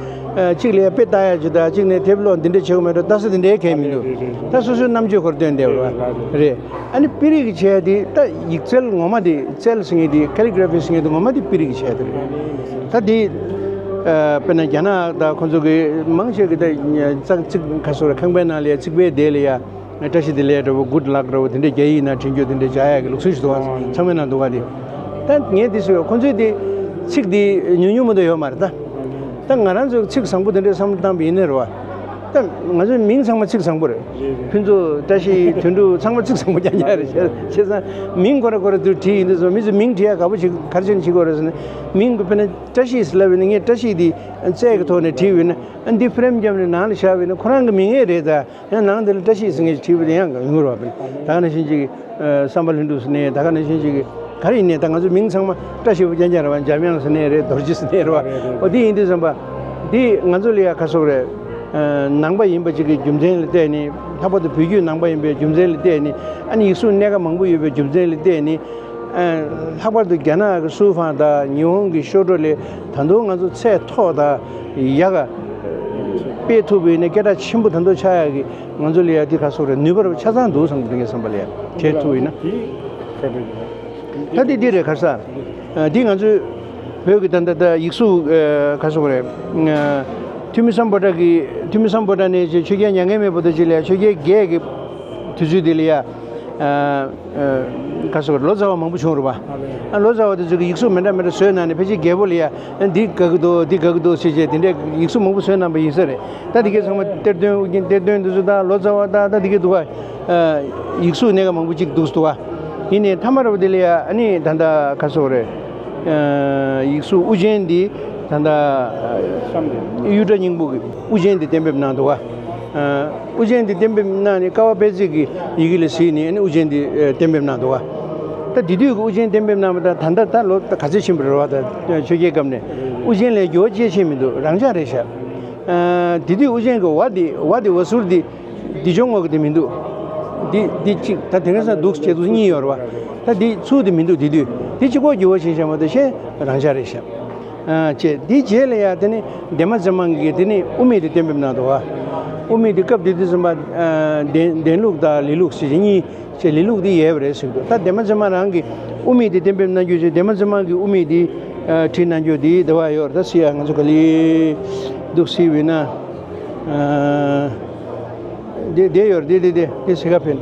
གཅིག་ལ་ཡ་དཔེ་ལྟ་ཡ་ཅིག་དང་གཅིག་ནས་དེབ་ཀློག་འདི་འདྲ་བྱེད་དགོས་མེད་འགྲོ། ལྟ་ས་འདི་འདྲའི་གལ་མི་འདུག་ད་སོ་སོའི་རྣམ་དཔྱོད་ཁོར་སྟོན་བསྡད་པ་རེད། ཨ་ནི་པིར་རིག་གི་བྱས་འདི་ད་ཡིག་རྩལ་ངོ་མ་འདི་རྩལ་ཟེར་མཁན་འདི་ཀེ་ལི་གྷ་ར་ཕི་ཟེར་མཁན་འདི་ངོ་མ་འདི་པིར་རིག་གི་བྱས་འདི་རེད། ད་འདི་དཔེར་ན་རྒྱ་ནག་དང་ཁོང་ཚོ་གི་མང་ཆེ་གི་ད་རྩ་ཚིག་ཁ་སོ་ར་ཁང་པའི་ནང་ལ་ཡ་ཚིག་པའི་དེ་ལ་ཡ། བཀྲ་ཤིས་བདེ་ལེགས་འདྲ་བོ་གུཌ་ལག་འདྲ་བོ་དེ་འདྲའི་རྒྱ་ཡིག་ནང་བྲིས་རྒྱུ་དེ་འདྲའི་བྱ་ཡག་གི་ལུགས་སྲོལ་ཞིག་འདུག་བ། ཚང་མའི་ནང་འདུག་བ་དེ། ད་ངས་དེ་ཟེར་བ་ཁོ་ཚོས་དེ་ཚིག་དེ་ཉུང་ཉུང་མ་གཏོགས་ཡོད་མ་རེད་ད། ད་ང་རང་ཚོས་ཚིག་བཟང་པོ་དེ་འདྲའི་བསམ་བློ་བཏང་བ་ཡིན་ནའི་རེད་བ། ད་ང་ཚོའི་མིང་ཚང་མ་ཚིག་བཟང་པོ་རེད། ཕུན་ཚོགས། བཀྲ་ཤིས། དོན་གྲུབ། ཚང་མ་ཚིག་བཟང་པོ་རྐྱང་རྐྱང་རེད། བྱས་བྱས་ཙང་མིང་ཁོ་ར་ཁོ་ར་དུ་བྲིས་ཡིན་དུས་ཙང་མི་ཚོས་མིང་བྲིས་ཡག་དགའ་པོ་ཞིག་ག་རེ་བྱས་ནས་བྱེད་དགོས་རེད་ཟེར་ན། མིང་དཔེར་ན་བཀྲ་ཤིས་ཟེར་ལབ་ཡིན་ན་ངས་བཀྲ་ཤིས་དེ་རྩལ་གྱི་ཐོག་ནས་བྲིས་ཡིན་ན། ཨ་འདི་ཕི་རེམ་བརྒྱབ་ནས་ནང་ལ་བཞག་པ་ཡིན་ན་ཁོ་རང་གི་མིང་ཡང་རེད་ད། ཡང་ནང་དེ་ལ་བཀྲ་ཤིས་ཟེར་མཁན་ཞིག་བྲིས་པ་དེ་ཡང་ཡོང་རོགས་བྱེད། ད་ག་ནང་བཞིན་ཅིག་ཨ་བསམ་པ་ལྷུན་གྲུབ་ཟེར་ནས། ད་ག་ནང་བཞིན་ཅིག་ག་རེ་ཡིན་ནའི་ད་ང་ཚོ་མིང་ཚང་མ་བཀྲ་ཤིས་པོ་རྐྱང་རྐྱང་རེད་བ། འཇམ་དབྱངས་ཟེར་ནའི་རེད། རྡོ་རྗེ་ཟེར་ནའི་རེད་བ། འོ་དེ་ཡིན་དུས་ཙམ་པ་འདི་ང་ཚོ་ལ་ཡ་ཁ་སོག་རེད། ཨ་ནང་པ་ཡིན་པ་ཅིག་གི་རྒྱུ་མཚན་ལ་བལྟས་ནས། ལྷག་པར་དུ་བོད་བརྒྱུད་ནང་པ་ཡིན་པའི་རྒྱུ་མཚན་ལ་བལྟས་ནས། ཨ་ནི་ཡིག་གཟུགས་གནད་འགག་མང་པོ་ཡོད་པའི་རྒྱུ་མཚན་ལ་བལྟས་ནས། ཨ་ལྷག་པར་དུ་རྒྱ་ནག་གི་སུའུ་ཧྥང་དང་ཉི་ཧོང་གི་ཤོ་ཀྲོ་ལས་ད་དུང་ང་ཚོ་ཚད་མཐོ་དང་ཡག་ག་སྤེལ་ཐུབ་པ་ཡིན་ན་སྐད་གྲགས་ཆེན་པོ་ད་དུང་ཆགས་ཡག་གི་ང་ཚོ་ལ་ཡ་འདི་ག་སོག་རེད། ནུས་པ་རུ་ཆ་ཚང་འདུག་བསམ་གི་འདུག་ངའི་བསམ་པ་ལ་ཡ་བྱེད་ཐུབ་ཡིན་ན། ད་འདི་འདི་རེད་ག་ས། ཨ་འདི་ང་ཚོའི་བོད་ཀྱི་ད་ལྟ་ད་ཡིག་གཟུགས་ཨ་ག་སོག་རེད། ཨ་ཐུ་མི་སམ་བྷོ་ཊ་གི་ཐུ་མི་སམ་བྷོ་ཊ་ནས་ཆོས་རྒྱལ་མྱ་ངན་མེད་པོ་ཏ་ཅི་ལ་ཡ་ཆོས་རྒྱལ་བརྒྱད་ཀྱི་དུས་ཚོད་འདི་ལ་ཡ། ཨ། ཨ། ག་སོག་ལོ་ཙཱ་བ་མང་པོ་བྱུང་རེད་པ། ཨ་ལོ་ཙཱ་བ་དེ་ཚོ་གིས་ཡིག་གཟུགས་མི་འདྲ་མི་འདྲ་བཟོས་གནང་ནས་ཕལ་ཆེར་རྒྱལ་པོ་ལ་ཡ་འདི་དགའ་གི་འདུག་འདི་དགའ་གི་འདུག་ཟེར་བྱས་དེ་འདྲའི་ཡིག་གཟུགས་མང་པོ་བཟོས་གནང་པ་ཡིན་ས་རེད། ད་དེ་གའི་ཚང་མ་གཏེར་སྟོན་ཨུ་རྒྱན་གཏེར་སྟོན་དེ་ཚོ་ད་ལོ་ཙཱ་བ་ད་ད་དེ་གའི་འདུག་ག་ཡིག་གཟུགས་གནད་འགག་མང་པོ་ཅིག་འདུག་འདུག་ག་ཡིན་ནའི་མཐའ་མ་ར་བ་དེ་ལ་ཡ་ཨ་ནི་ད་ལྟ་ག་སོག་རེད། ཡིག་གཟུགས་དབུ་ཅན་འདི་ད་ལྟ་གཡུ་སྒྲ་སྙིང་པོ་གི་དབུ་ཅན་འདི་གཏན་འབེབས་གནང་འདུག་ག་དབུ་ཅན་འདི་གཏན་འབེབས་གནང་ནས་ཀ་བ་དཔལ་བརྩེགས་ཀྱི་ཡི་གེ་ལ་གཟིགས་ནས་ཨ་ནི་དབུ་ཅན་འདི་གཏན་འབེབས་གནང་འདུག་ག་ད་དེ་དུས་ཀྱི་དབུ་ཅན་གཏན་འབེབས་གནང་བ་དང་ད་ལྟ་ད་ལོ་ད་ག་ཚོད་ཕྱིན་པ་རེད་བ། ད་ཆོས་རྒྱལ་སྐབས་ནས་དབུ་ཅན་ལ་འགྱུར་བ་ཅི་ཕྱིན་མི་འདུག་རང་འཇགས་རེད་ཤག་དེ་དུས་དབུ་ཅན་གྱི་ཝ་འདི་ཝ་འདི་ཝ་ཟུར་འདི་འདི་ཆུང་ངུ་གི་དེ་མི་འདུག་འདི་འདི་གཅིག་ད་དེ་ག་ས་འདུག་ཅེས་འདུག་གཉིས་ཡོད་རེད་བ། ད་འདི་ཚུར་དེ་མི་འདུག་འདི་དུས་འདི་གཅིག་པོ་འགྱུར་བ་ཕྱིན་ཤག་མ་གཏོགས་གཞན་རང་འཇགས་རེད་ཤག་ཨ་ཅེ་འདི་རྗེས་ལ་ཡ་དེ་ནི་ལྡན་མ་ཙེ་མང་གིས་དེ་ནི་དབུ་མེད་དེ་གཏན་འབེབས་གནང་འདུག་བ། དབུ་མེད་དེ་སྐབས་དེ་དུས་ཙམ་པ་ཨ་ལྡན་ལྡན་ལུགས་དང་ལི་ལུགས་ཟེར་གྱི་གཉིས་ཅེ་ལི་ལུགས་དེ་ཡོད་པ་རེད་ཟེར་གྱི་འདུག་ད་ལྡན་མ་ཙེ་མང་རང་གིས་དབུ་མེད་དེ་གཏན་འབེབས་གནང་རྒྱུ་ཅེ་ལྡན་མ་ཙེ་མང་གིས་དབུ་མེད་དེ་ཨ་བྲིས་གནང་རྒྱུ་དེ་དེ་བ་ཡོད་རེད། ད་སི་ཡ་ང་ཚོ་ག་ལེ་འདུག་སི་བས་ན། ཨ། འདི་འདི་ཡོད་རེད། འདི་འདི་འདི་འདི་སི་ཁ་ཕན།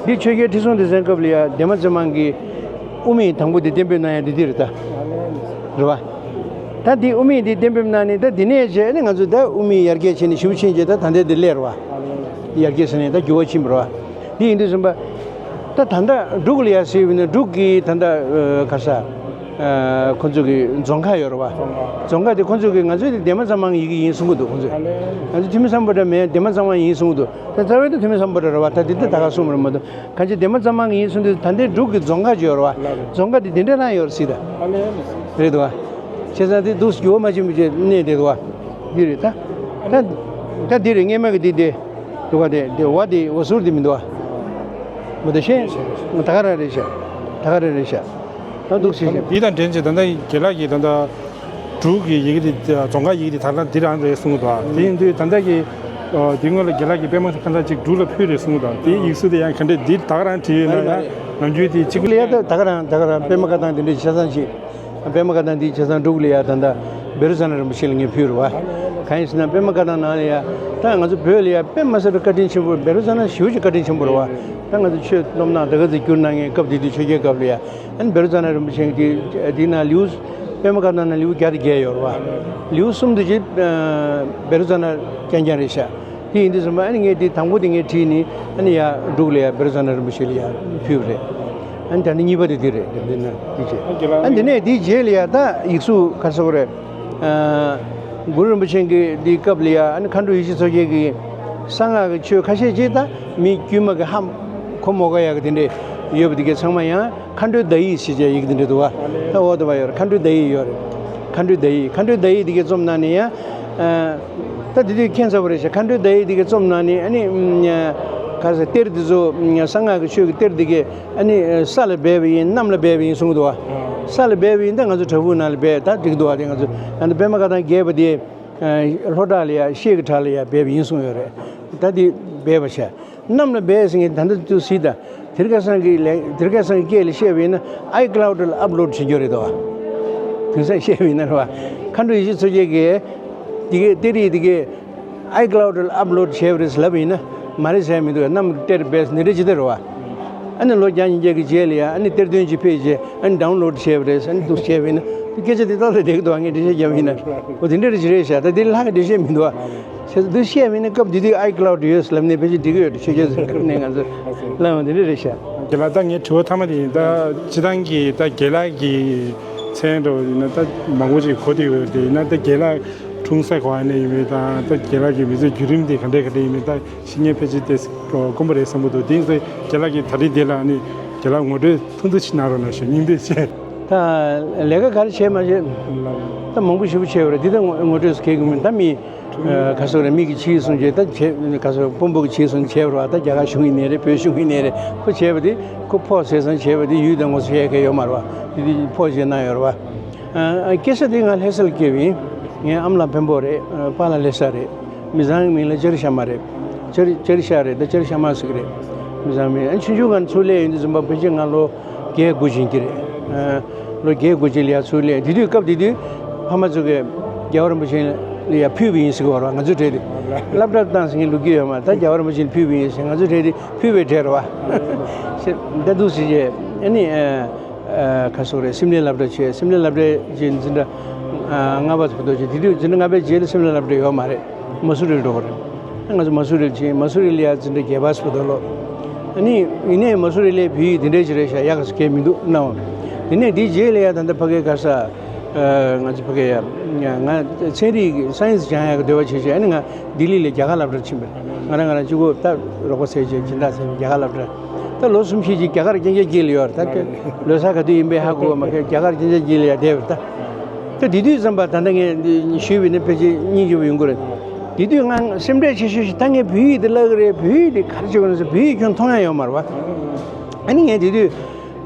འདི་ཆོས་རྒྱལ་ཁྲི་སྲོང་ལྡེ་བཙན་སྐབས་ལ་ཡ་ལྡན་མ་ཙེ་མང་གིས་དབུ་མེད་དང་པོ་འདི་གཏན་འབེབས་གནང་ཡ་འདི་འདི་རེད་ད། རེད་བ། ད་འདི་དབུ་མེད་འདི་གཏན་འབེབས་གནང་ནས་ད་འདི་ནས་བྱས་ནས་ང་ཚོ་ད་དབུ་མེད་ཡར་རྒྱས་བྱས་ནས་ཞེ་པོ་ཕྱིན་རྗེས་ད་ད་ལྟའི་འདི་སླེབས་རེད་བ། ཡར་རྒྱས་ཟེར་ནས་ད་འགྱུར་བ་ཕྱིན་པ་རེད་བ། འདི་ཡིན་དུས་ཙམ་པ། ད་ད་ལྟ་འབྲུག་ལ་ཡ་ཟེར་བས་ན་འབྲུག་གི་ད་ལྟ་ཨ་ག་ས། ཨ་ཁོ་ཚོ་གི་རྫོང་ཁ་ཡོད་རེད་བ། རྫོང་ཁ་དེ་ཁོ་ཚོ་གི་ང་ཚོའི་དེ་ལྡན་མ་ཙམ་མང་གི་ཡི་གེ་ཡིན་གསུང་གི་འདུག་ཁོ་ཚོས། ང་ཚོ་ཐུ་མི་སམ་བྷོ་ཊ་མེད་ལྡན་མ་ཙམ་མང་ཡིན་གསུང་གི་འདུག་ད་རྩ་བའི་ད་ཐུ་མི་སམ་བྷོ་ཊ་རེད་བ། ད་དེ་ད་ད་ག་གསུང་མ་རེད་མ་གཏོགས་གང་ཅི་ལྡན་མ་ཙམ་མང་གི་ཡིན་གསུང་དུས་ད་ལྟའི་འབྲུག་གི་རྫོང་ཁ་ཅིག་ཡོད་རེད་བ། རྫོང་ཁ་དེ་དེ་འདྲ་རང་ཡོད་རེད་ཟེར་ད། རེད་འདུག་བ། བྱས་ཙང་དེ་འདུག་འགྱུར་བ་མ་ཕྱིན་པ་ཅིག་གནས་དེ་འདུག་བ། འདི་རེད་ད། ད་ད་འདི་རེད་སྔས་མ་གི་འདི་དེ། འདུག་ག་དེ་དེ་བ་དེ་འོ་ཟུར་དེ་མི་འདུག་ག་མི་འདུག་ཤེས། ད་ག་རང་རེད་ཤག་ད་ག་རང་རེད་ཤག་ད་འདུག་ཤེས་ཤག་འདི་དང་འབྲེལ་བྱས་ད་ལྟ་རྒན་ལགས་ཀྱིས་ད་ལྟ་འབྲུག་གི་ཡི་གེ་དེ་རྫོང་ཁ་ཡི་གེ་དེ་ད་ལྟ་འདི་རང་རེད་གསུང་གི་འདུག་ག་དེ་ཡིན་དུས་ད་ལྟ་གི་འདི་སྔོན་ལ་རྒན་ལགས་ཀྱིས་པད་མ་ཁ་ཐང་ཅིག་འབྲུག་ལ་ཕུལ་རེད་གསུང་གི་འདུག་དེའི་ཡིག་གཟུགས་དེ་ཡང་ག་འདྲས་འདི་ད་ག་རང་བྲིས་ཡོད་ན་ཡང་ནམ་རྒྱུན་དེ་གཅིག་པུ་ལ་ཡ་ད་ད་ག་རང་ད་ག་རང་པད་མ་ཁ་ཐང་དེ་འདྲས་ཆ་ཚང་ཅིག་པད་མ་ཁ་ཐང་འདི་བྱས་ཙང་འབྲུག་ལ་ཡ་ད་ལྟ་བཻ་རོ་ཙ་ན་རིན་པོ་ཆེ་ལ་ངས་ཕུལ་རེད་བ། གང་ཡིན་ཟེར་ན་པད་མ་ཁ་ཐང་ནང་ལ་ཡ་ད་ང་ཚོ་བོད་ལ་ཡ་དཔེ་མ་སྲིད་པའི་བཀའ་དྲིན་ཆེན་པོ་བཻ་རོ་ཙ་ན་ཞེ་པོ་ཅིག་བཀའ་དྲིན་ཆེན་པོ་རེད་བ། ད་ང་ཚོ་ཆོས་སློབ་གནང་ད་ག་ཚོད་བསྒྱུར་གནང་མཁན་སྐབས་དེ་དུས་ཆོས་རྒྱལ་སྐབས་ལ་ཡ་ཨ་ནི་བཻ་རོ་ཙ་ན་རིན་པོ་ཆེ་གི་དེ་དེའི་ནང་ལེའུ་པད་མ་ཁ་ཐང་ནང་ལེའུ་བརྒྱ་དང་བརྒྱད་ཡོད་རེད་བ། ལེའུ་གསུམ་དེ་ཅིག་བཻ་རོ་ཙ་ན་རྐྱང་རྐྱང་རེད་ཤག་དེ་ཡིན་དུས་ཙམ་པ་ཨ་ནི་ངས་དེ་དང་པོ་དེ་ངས་བྲིས་ནས་ཨ་ནི་ཡར་འབྲུག་ལ་ཡར་བེ་རོ་ཙ་ན་རིན་པོ་ཆེ་ལ་ཡར་ཕུལ་བ་རེད། ཨ་ནི་ད་ནི་གཉིས་པ་དེ་དེ་རེད། དེ་འདི་ན་དེ་བྱས་ཨ་དེ་ལ་ཨ་ནི་དེ་ནས་དེའི་རྗེས་ལ་ཡར་ད་ཡིག་གཟུགས་ག་ཟེར་དགོས་རེད། ཨ་གུ་རུ་རིན་པོ་ཆེ་གི་དེའི་སྐབས་ལ་ཡར་ཨ་ནི་མཁའ་འགྲོ་ཡེ་ཤེས་མཚོ་རྒྱལ་གྱི་གསང་སྔགས་ཀྱི་ཆོས་ཁ་ཤས་ཅིག་ད་མི་དཀྱུས་མ་གི་ཧ་གོ་མ་གོ་ཡག་གི་དེ་འདྲས་ཡོད་པ་དེ་གའི་ཚང་མ་ཡང་། མཁའ་འགྲོའི་བརྡ་ཡིག་ཞེས་བྱ་ཡིག་འདི་འདྲ་འདུག་བ། ད་འོ་དེ་བ་ཡོད་རེད། མཁའ་འགྲོའི་བརྡ་ཡིག་ཡོད་རེད། མཁའ་འགྲོའི་བརྡ་ཡིག་མཁའ་འགྲོའི་བརྡ་ཡིག་འདི་གའི་རྩོམ་ནང་ནས་ཡང་། ད་དེ་དུས་ཁྱད་མཚར་པོ་རེད་ཤག་མཁའ་འགྲོའི་བརྡ་ཡིག་འདི་གའི་རྩོམ་ནང་ནས་ཨ་ནི། ག་ས་གཏེར་འདི་ཚོ་གསང་སྔགས་ཀྱི་ཆོས་ཀྱི་གཏེར་འདི་གའི་ཨ་ནི་ས་ལ་སྦས་པ་ཡིན་གནམ་ལ་སྦས་པ་ཡིན་གསུངས་འདུག་བ། ས་ལ་སྦས་པ་ཡིན་ད་ང་ཚོ་བྲག་ཕུག་ནང་ལ་སྦས་ད་འགྲིག་འདུག་བ། དེ་ང་ཚོ་ཨ་ནི་པདྨ་བཀའ་ཐང་རྒྱས་པ་དེ། ལྷོ་བྲག་ལ་ཡ་ཤེལ་གྱི་བྲག་ལ་ཡ་སྦས་པ་ཡིན་གསུངས་ཡོད་རེད། ད་འདི་སྦས་པ་བྱས། གནམ་ལ་སྦས་ཟེར་མཁན་ད་ལྟ་དུ་སྲིད་ད། དེ་རིང་ཁ་སང་གི་ལས་དེ་རིང་ཁ་སང་གི་སྐད་ལ་བཤད་པ་ཡིན་ན་ཨའི་ཀི་ལའུ་ཌི་ལ་ཨབ་ལོཌ་བྱེད་རྒྱུ་རེད་དོ། དེང་སང་བཤད་པ་ཡིན་ན་རེད་བ། མཁའ་འགྲོ་ཡེ་ཤེས་མཚོ་རྒྱལ་གྱིས་དེ་གའི་གཏེར་ཡིག་དེ་གའི་ཨའི་ཀི་ལའུ་ཌི་ལ་ཨབ་ལོཌ་བྱས་པ་རེད་ཟེར་ལབ་པ་ཡིན་ན་མ་རེད་ཟེར་ཡ་མི་འདུག་གནམ་གཏེར་སྦས་ཟེར་ནི་རེད་ཇི་ལྟར་རེད་བ། ཨ་ནི་ལོ་བརྒྱ་ཉིས་བརྒྱ་གི་རྗེས་ལ་ཡ་ཨ་ནི་གཏེར་སྟོན་ཅིག་ཕེབས་རྗེས་ཨ་ནི་ཌའུན་ལོཌ་བྱས་པ་རེད་ཟེར་ཨ་ནི་འདུག་བྱས་པ་ཡིན་ན་སྐད་ཆ་དེ་ཏག་ཏག་བསྡད་ཀྱི་འདུག་ངས་འགྲེལ་བཤད་བརྒྱབ་ཡིན་ན། འོ་དེ་འདྲ་རེ་ཞིག་རེད་ཤག་ད་དེ་ལྷག་གི་འགྲེལ་བཤད་མི་འདུག་ཨ། བྱས་ཙང་འདུག་བཤད་མིན་ན་སྐབས་དེ་དུས་ཨའི་ཀི་ལའུ་ཌི་ཡོད་ལབ་ནས་ཕལ་ཆེར་འགྲིག་གི་ཡོད་ཆོས་རྒྱལ་ཟེར་ནས་ང་ཚོ་ལབ་འོང་དེ་འདྲ་རེད་ཤག་རྒན་ལགས་ད་ངའི་དྲི་བ་མཐའ་མ་དེ་ཡིན། ད་སྤྱི་བཏང་གི་ད་རྒན་ལགས་ཀྱི་མཚན་འདྲ་བོ་ཡིན་ན་ད་མང་པོ་ཅིག་གོ་བསྡད་ཡོད་དེ་ཡིན་ན་ད་རྒན་ལགས་འཁྲུངས་ས་ག་པར་ནས་ཡིན་མིན་དང་ད་རྒན་ལགས་ཀྱི་མི་ཚེ་བརྒྱུད་རིམ་དེ་ག་འདྲས་ག་འདྲས་ཡིན་མིན་ད་ཤེས་མཁན་ཕལ་ཆེར་དེ་དཀོན་པོ་རེད་བསམ་གྱི་འདུག་དེ་ཡིན་ཙང་རྒན་ལགས་ཀྱིས་ད་རེས་འདི་ལ་ནི་རྒན་ལགས་ངོ་སྤྲོད་ཐུང་ཐུང་ཞིག་གནང་རོགས་གནང་ཞུ་སྙིང་འདོད་བྱས། ད་ལས་ཀ་ག་རེ་བྱས་མ་བྱས་ད་མང་པོ་ཞེ་པོ་བྱས་པ་རེད། འདི་ད་ངོ་ངོ་སྤྲོད་སུ་ཁེལ་གི་མིན་ད་མི་ག་ཟེར་རེད། མི་གི་ཕྱིའི་སོང་བྱས་ད་བྱས་ག་ཟེར་དཔོན་པོ་གི་ཕྱིའི་སོང་བྱས་པ་རེད་བ། ད་རྒྱ་གར་གཞུང་ཡིན་ནའི་རེད། བོད་གཞུང་ཡིན་ནའི་རེད། ཁོ་བྱས་པ་དེ་ཁོ་ཕོགས་ཟས་ཚང་བྱས་པ་དེ་ཡུལ་དང་ངོ་ཚ་ཡས་ག་ཡོད་མ་རེད་བ། དེ་དེ་ཕོགས་བྱས་གནང་ཡོད་རེད་བ། སྐྱེས་ས་དེ་ང་ལྷ་ས་ལ་སྐྱེས་པ་ཡིན། ངའི་ཨ་མ་ལགས་འཕན་པོ་རེད། པཱ་ལགས་ལྷ་ས་རེད། མི་ཚང་མིང་ལ་ཅ་རི་ཤ་མ་རེད། ཅ་རི་ཅ་རི་ཤ་རེད། ད་ཅ་རི་ཤ་མ་ཟེར་གི་རེད། མི་ཚང་མས་ཨ་ཆུང་ཆུང་སྒང་ཚུར་སླེབས་ཡོང་དུས་ཙམ་པ་ཕལ་ཆེར་ང་ལོ་བརྒྱད་དགུ་ཕྱིན་གྱི་རེད། ཨ་ལོ་བརྒྱད་དགུ་ཕྱིན་ལ་ཡ་ཚུར་སླེབས་དེ་དུས་སྐབས་དེ་དུས་ཕ་མ་ཚོ་གིས་རྒྱལ་བ་རིན་པོ་ཆེ་ལ་ཡ་ཕུལ་བ་ཡིན་ཟེར་གི་ཡོད་རེད་བ། ང་ཚོའི་གྲས་དེ་སློབ་གྲྭར་བཏང་ཟེར་མཁན་ལོ་རྒྱུས་ཡོད་མ་རེད། ད་རྒྱལ་བ་རིན་པོ་ཆེ་ལ་ཕུལ་བ་ཡིན་ཟེར་ང་ཚོའི་གྲས་དེ་ཕུལ་བའི་གྲས་རེད་བ། ཞེས་ད་འདུག་ཟེར་བྱས་ཨ་ནི། ཨ་ཁ་སོག་རེད། སིམ་ལའི་སློབ་གྲྭ་བྱས། སིམ་ལའི་སློབ་གྲྭའི་རྗེས་འཛིན་གྲྭ་ལྔ་པ་བར་དུ་བྱས། དེ་དུས་འཛིན་གྲྭ་ལྔ་པའི་རྗེས་ལ་སིམ་ལའི་སློབ་གྲྭ་ཡོད་མ་རེད། མ་སུ་རི་ལ་འགྲོ་དགོས་རེད། ང་ཚོ་མ་སུ་རི་ལ་ཕྱིན། མ་སུ་རི་ལ་ཡ་འཛིན་གྲྭ་བརྒྱད་པ་བར་དུ་སློབ། ཨ་ནི་ཡིན་ནའི་མ་སུ་རི་ལའི་བོད་ཡིག་དེ་འདྲའི་ཅིག་རེད་ཤག་ཡག་ག་ཚོད་གས་མི་འདུག་གནང་བ། དེ་ནས་དེའི་རྗེས་ལ་ཡ་ད་ལྟ་ཕ་གའི་ག་ས་ང་ཚོ་ཕ་གའི་ཡ་ང་ཚན་རིག་གི་སའེན་སི་སྦྱང་ཡག་གི་འདོད་པ་བྱས་བྱས་ཨ་ནི་ང་ལྡི་ལི་ལ་རྒྱ་གར་སློབ་གྲྭར་ཕྱིན་པ་རེད། ང་རང་ང་རང་གཅིག་པོ་ད་རོགས་པ་བཙལ་བྱས་སྦྱིན་བདག་བཙལ་ནས་རྒྱ་གར་སློབ་གྲྭ། ད་ལོ་གསུམ་བཞི་ཅིག་རྒྱ་གར་རྐྱང་རྐྱང་དཀྱིལ་ལ་ཡོད་རེད། ད་ལོ་གསར་ག་དུས་ཡིན་པའི་ཧ་གོ་བ་མ་ཁེལ། རྒྱ་གར་རྐྱང་རྐྱང་དཀྱིལ་ལ་ཡར་བསྡད་པ་རེད། ད་ད་དེ་དུས་ཙམ་པ་ད་ལྟ་ངས་འདི་ཞུས་པ་ཡིན་ན་ཕལ་ཆེར་སྙིང་རྗེ་པོ་ཡོང་གི་རེད། དེ་དུས་ང་སེམས་ཁྲལ་ཆེ་ཤོས་ཤིག་ད་ངས་བོད་ཡིག་འདི་བརླག་གི་རེད། བོད་ཡིག་འདི་ག་རེ་བྱེད་དགོས་ན་ཟེར། བོད་ཡིག་ཁྱོན་མཐོང་ཡ་ཡོད་མ་རེད་བ། ཨ་ནི་ངས་དེ་དུས་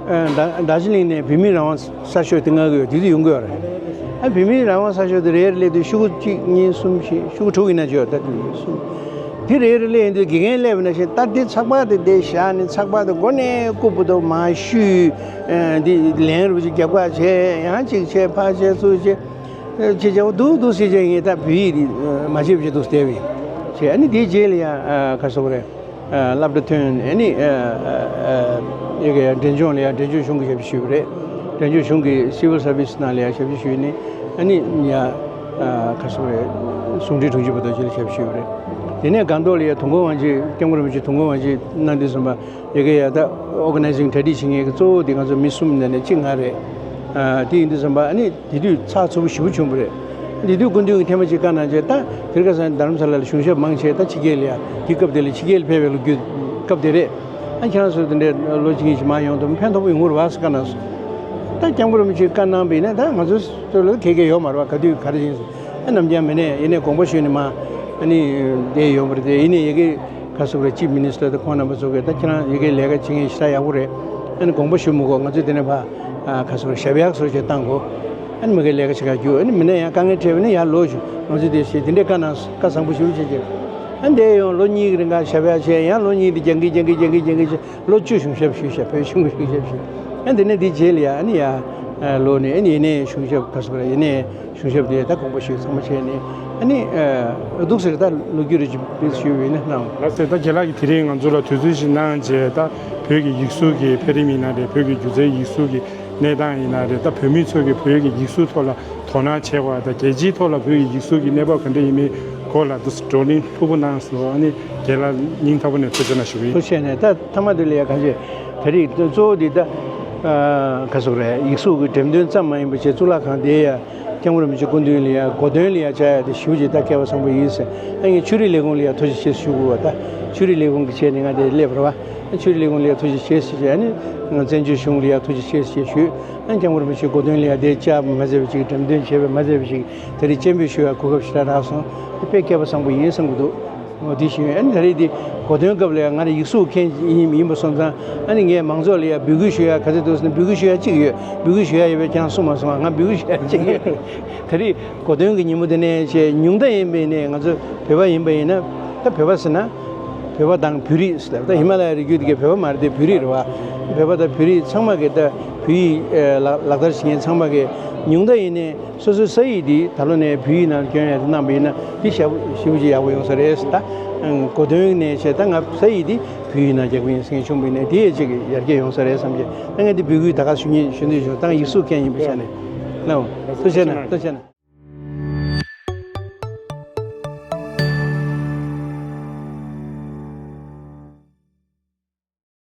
ཨ་རྡ་རྡོ་རྗེ་གླིང་ནས་བོད་མིའི་རང་དབང་གསར་ཤོག་དེ་མངགས་གི་ཡོད། དེ་དུས་ཡོང་གི་ཡོད་རེད། ཨ་བོད་མིའི་རང་དབང་གསར་ཤོག་དེ་རེ་རེ་སླེབས་དུས་ཤོག་གུ་གཅིག་གཉིས་གསུམ་བཞི་ཤོག་གུ་དྲུག་ཡིན་ན་ཆོག་ད་དུས་གསུམ། དེ་རེ་རེ་སླེབས་ཡོང་དུས་དགེ་རྒན་སླེབས་པ་ནང་བཞིན་ད་དེ་ཚགས་པར་དེ་འདིར་བཞག་ནས་ཚགས་པར་དེ་མགོ་ནས་རྐུབ་བར་དུ་མར་བཤུས། ཨ་འདི་ལན་རུ་ཅིག་རྒྱབ་ཁ་བྱས། ཡང་གཅིག་བྱས། ཕར་བྱས་ཚུར་བྱས། ཨ་ཅེ་ཅེ་འོ་འདུག་འདུག་ཟེར་བྱས་ངས་ད་བོད་ཡིག་དེ་མ་བརྗེད་པ་བྱས་འདུག་བསྡད་པ་ཡིན། བྱས་ཨ་ནི་དེའི་རྗེས་ལ་ཡང་ཨ་ག་རེ་ཟེར་དགོས་རེད། ཨ་སློབ་གྲྭ་ཐོན་ཨ་ནི་ཨ་ཨ་ཨ་ཡ་གི་ཡ་འབྲས་ལྗོངས་ལ་ཡ་འབྲས་ལྗོངས་གཞུང་གི་ཞབས་ཕྱི་ཞུས་པ་རེད། འབྲས་ལྗོངས་གཞུང་གི་སི་ཝིལ་སར་བིས་ནང་ལ་ཡ་ཞབས་ཕྱི་ཞུས་ནས་ཨ་ནི་ཡ་ཨ་ག་རེ་ཟེར་དགོས་རེད། ཟུང་འབྲེལ་དྲུང་ཆེ་བར་དུ་ཅིག་ལ་ཞབས་ཕྱི་ཞུས་པ་རེད། དེ་ནས་སྒང་ཏོག་ལ་ཡ་དུས་འཁོར་དབང་ཆེན། སྐྱབས་མགོན་རིན་པོ་ཆེ་དུས་འཁོར་དབང་ཆེན་གནང་དུས་ཙམ་པ། ཡ་གི་ཡ་ད་ཨོར་ག་ནའི་ཛིང་གྲ་སྒྲིག་བྱེད་མཁན་གྱི་གཙོ་བོ་དེ་ང་ཚོ་མི་གསུམ་ནང་ནས་གཅིག་ང་རེད། ཨ་དེ་ཡིན་དུས་ཙམ་པ་ཨ་ནི་དེ་དུས་ཚགས་ཚུད་པོ་ཞེ་པོ་བྱུང་བ་རེད། དེ་དུས་སྐུ་མདུན་གྱིས་ཐེངས་མ་གཅིག་བཀའ་གནང་བྱས། ད་དེ་རིང་ཁ་སང་རྡ་རམ་ས་ལ་ལ་གཞུང་ཞབས་མང་ཆེ་ད་ཕྱི་རྒྱལ་ལ་ཡ་དེ་སྐབས་དེ་ལ་ཕྱི་རྒྱལ་ལ་ཕེབས་པའི་ལོ་རྒྱུས་སྐབས་དེ་རེད། ཨ་ཁྱེད་རང་ཚོ་དེ་འདྲའི་ལོ་གཅིག་གཉིས་ཤིག་མར་ཡོང་དུས་ཕན་ཐོགས་པོ་ཡོང་གི་རེད་བ་ཟེར་བཀའ་གནང་སོང་། ད་སྐྱབས་མགོན་རིན་པོ་ཆེས་བཀའ་གནང་བ་ཡིན་ན་ད་ང་ཚོ་ཚོ་ལ་ཁེ་གེ་ཡོད་མ་རེད་བ། ག་དུས་ག་རེ་ཡིན་ཟེར། ཨ་ནམ་རྒྱུན་མི་ནས་ཡིན་ནའི་དགོངས་པ་ཞུས་ནས་མར་ཨ་ནི་བསྡད་ཡོད་པ་རེད་དེ། ཡིན་ནའི་ཡ་གི་ག་རེ་ཟེར་དགོས་རེད། ཅིབ་མི་ནི་སི་ཊར་དང་ཁོང་རྣམ་པ་ཚོ་གིས་ད་ཁྱེད་རང་ཡ་གི་ལས་ཀ་བྱེད་མཁན་ཞེ་དྲག་ཡག་པོ་རེད། ཨ་ནི་དགོངས་པ་ཞུ་མི་དགོས། ང་ཚོས་དེ་ནས་ཕར་ཨ་ག་རེ་ཟེར་དགོས་རེད། ཞབས་ཡག་བཟོ་བྱས་བཏང་དགོས། ཨ་ནི་མ་གིར་ལས་ཀ་བྱེད་ག་རྒྱུགས། ཨ་ནི་མི་ནས་ཡང་དཀའ་ངལ་འཕྲད་པ་ཡིན་ན་ཡར་ལོག་ཞུ། ང་ཚོས་དེ་བྱས་དེ་འདྲའི་བཀའ་གནང་། བཀའ་བཟང་པོ་ཞེ་པོ་བྱས་བྱས་ཨ་ནི་འདིར་ཡོང་། ལོ་གཉིས་ཀྱི་རིང་ག་ཞབས་ཡག་བྱས། ཡང་ལོ་གཉིས་དེ་རྒྱག་གིན་རྒྱག་གིན་རྒྱག་གིན་རྒྱག་གིན་བྱས། ལོ་བཅུ་གཞུང་ཞབས་ཞུས་ཤག་བོད་གཞུང་གི་གཞུང་ཞབས་ཞུས། ཨ་དེ་ནས་དེའི་རྗེས་ལ་ཡ་ཨ་ནི་ཡར་ལོག་ནས་ཨ་ནི་ཡིན་ནའི་གཞུང་ཞབས་ག་རེ་ཟེར་དགོས་རེད། ཡིན་ནའི་གཞུང་ཞབས་དེ་ད་དགོངས་པ་ཞུས། ཚང་མ་བྱས་ནས་ཨ་ནི་འདུག་ཟེར། ད་ལོ་རྒྱུས་རེ་ཅིག་བེད་ཞུས་པ་ཡིན་ན་གནང་། ལགས་སེ། ད་རྒན་ལགས་ཀྱིས་དེ་རིང་ང་ཚོ་ལ་དུས་ཚོད་ཞིག་གནང་བྱས། ད་བོད་ཀྱི་ཡིག་གཟུགས་ཀྱི་འཕེལ་རིམ་ཡིན་ན་རེད། བོད་ཀྱི་སྒྱུ་རྩལ་ཡིག་གཟུགས་ཀྱི་གནས་སྟངས་ཡིན་ན་རེད། ད་བོད་མི་ཚོ་གིས་བོད་ཀྱི་ཡིག་གཟུགས་ཐོག་ལ་དོ་སྣང་བྱེད་པ་དང་། རྒྱལ་སྤྱིའི་ཐོག་ལ་བོད་ཀྱི་ཡིག་གཟུགས་ཀྱི་གནས་བབ་ག་འདྲ་ཡིན་མིན་ ཁོ་ལ་དུ་བགྲོ་གླེང་ལྷུག་པོ་གནང་སོང་། ཨ་ནི་རྒན་ལགས་སྙིང་ཐག་པ་ནས་ཐུགས་རྗེ་གནང་ཞུ་གི་ཡིན། ཐུགས་རྗེ་ཆེ་ནས། ད་མཐའ་མ་དེ་ལ་ཡ་གང་བྱེད། ད་རེས་གཙོ་བོ་འདི་ད་ཨ་ག་ཟེར་རེད། ཡིག་གཟུགས་ཀྱི་འགྲེམས་སྟོན་ཙམ་མ་ཡིན་པ་བྱས། གཙུག་ལག་ཁང་དེ་ཡ་སྐྱབས་མགོན་རིན་པོ་ཆེ་སྐུ་མདུན་ལ་ཡ་གོ་སྟོན་ལ་ཡ་བཅར་ཡ་དེ་ཞེ་པོ་ཅིག་ད་སྐལ་བ་བཟང་པོ་ཡིན་ཟེར། ཨ་ངས་ཆོས་རིག་ལས་ཁུངས་ལ་ཡ་ཐུགས་རྗེ་ཆེ་ཞུ་དགོས་པ། ད་ཆོས་རིག་ལས་ཁུངས་ཀྱི་ཆེད་ནས་ང་དེ་སླེབས་པ་རེད་པ། ཆོས་རིག་ལས་ཁུངས་ལ་ཡ་ཐུགས་རྗེ་ཆེ་ཟེར་བྱས། ཨ་ནི་ང་བཙན་བྱོལ་གཞུང་ལ་ཡ་ཐུགས་རྗེ་ཆེ་ཟེར་བྱས་ཞུས། ཨ་ནི་སྐྱབས་མགོན་རིན་པོ་ཆེ་གོ་སྟོན་ལ་ཡ་དེ་བཅར་མ་མཛད་པ་ཅིག་འགྲེམས་སྟོན་བྱས་པ་མ་མཛད་པ་ཅིག་དེ་རིང་སྤྱན་འབུལ་ཞུ་ཡ་གོ་སྐབས་ཞེ་དྲག་རག་སོང་། དེ་དཔེ་སྐལ་བ་བཟང་པོ་ཡིན་བསམ་གྱི་འདུག་འོ་དེ་བཞིན་ཨ་ནི་ད་རེས་དེ་གོ་སྟོན་སྐབས་ལ་ཡ་ང་རང་ཡིག་གཟུགས་མཁན་ཡིན་ཡིན་པ་སོང་ཙང་། ཨ་ནི་ངས་མང་ཚོགས་ལ་ཡ་འབོད་སྐུལ་ཞུ་ཡ་ག་ཚོད་འདུག་ཟེར་ན། འབོད་སྐུལ་ཞུ་ཡ་གཅིག་ཡོད། འབོད་སྐུལ་ཞུ་ཡ་ཡོད་པས་ཁྱེད་རང་གསུངས་མ་སོང་། ང་འབོད་སྐུལ་ཞུ་ཡ་གཅིག་ཡོད། ད་རེས་གོ་སྟོན་གྱི་ཉིན་མོ་དེ་ནས་བྱས། ཉུང་མཐའ་ཡིན་པ་ཡིན་ནའི་ང་ཚོ་བོད་པ་ཡིན་པ་ཡིན་ན། ད་བོད་པ་ཟེར་ན་བོད་པ་དང་བོད་རིགས་ཟེར། ད་ཧི་མ་ལ་ཡའི་རི་རྒྱུད་དེ་གའི་བོད་པ་མ་རེད་དེ། བོད་རིགས་རེད་པ། བོད་པ་དང་བོད་རིགས་ཚང་མ་གིས་ད་བོད་ཡིག་ཨེ་ལག་ལག་བསྟར་བྱེད་མཁན་ཚང་མ་གིས་ཉུང་མཐའ་ཡིན་ནའི་སོ་སོའི་ས་ཡིག་འདི་ད་ལོ་ནས་བོད་ཡིག་ནང་བསྐྱོན་ཡ་དེ་གནང་པ་ཡིན་ན། དེ་ཞེ་པོ་ཞེ་པོ་ཅིག་ཡག་པོ་ཡོང་ས་རེད་ཟེར། ད་གོ་སྟོན་ནས་བྱས། ད་ང་ས་ཡིག་འདི་བོད་ཡིག་ནང་རྒྱག་གི་ཡིན་ཟེར་མཁན་བྱུང་པ་ཡིན་ནའི་དེ་ཡས་ཅིག་ཡར་རྒྱས་ཡོང་ས་རེད་བསམ་གྱི། ད་ངས་འདི་འབོད་སྐུལ་ད་ག་ཞུ་སྙིང་ཞུ་འདོད་བྱུང་། ད་ང་ཡིག་གཟུགས་མཁན་ཡིན་པའི་ཆ་ནས་ལགས། ཐུགས་རྗེ་གནང་། ཐུགས་རྗེ་གནང་།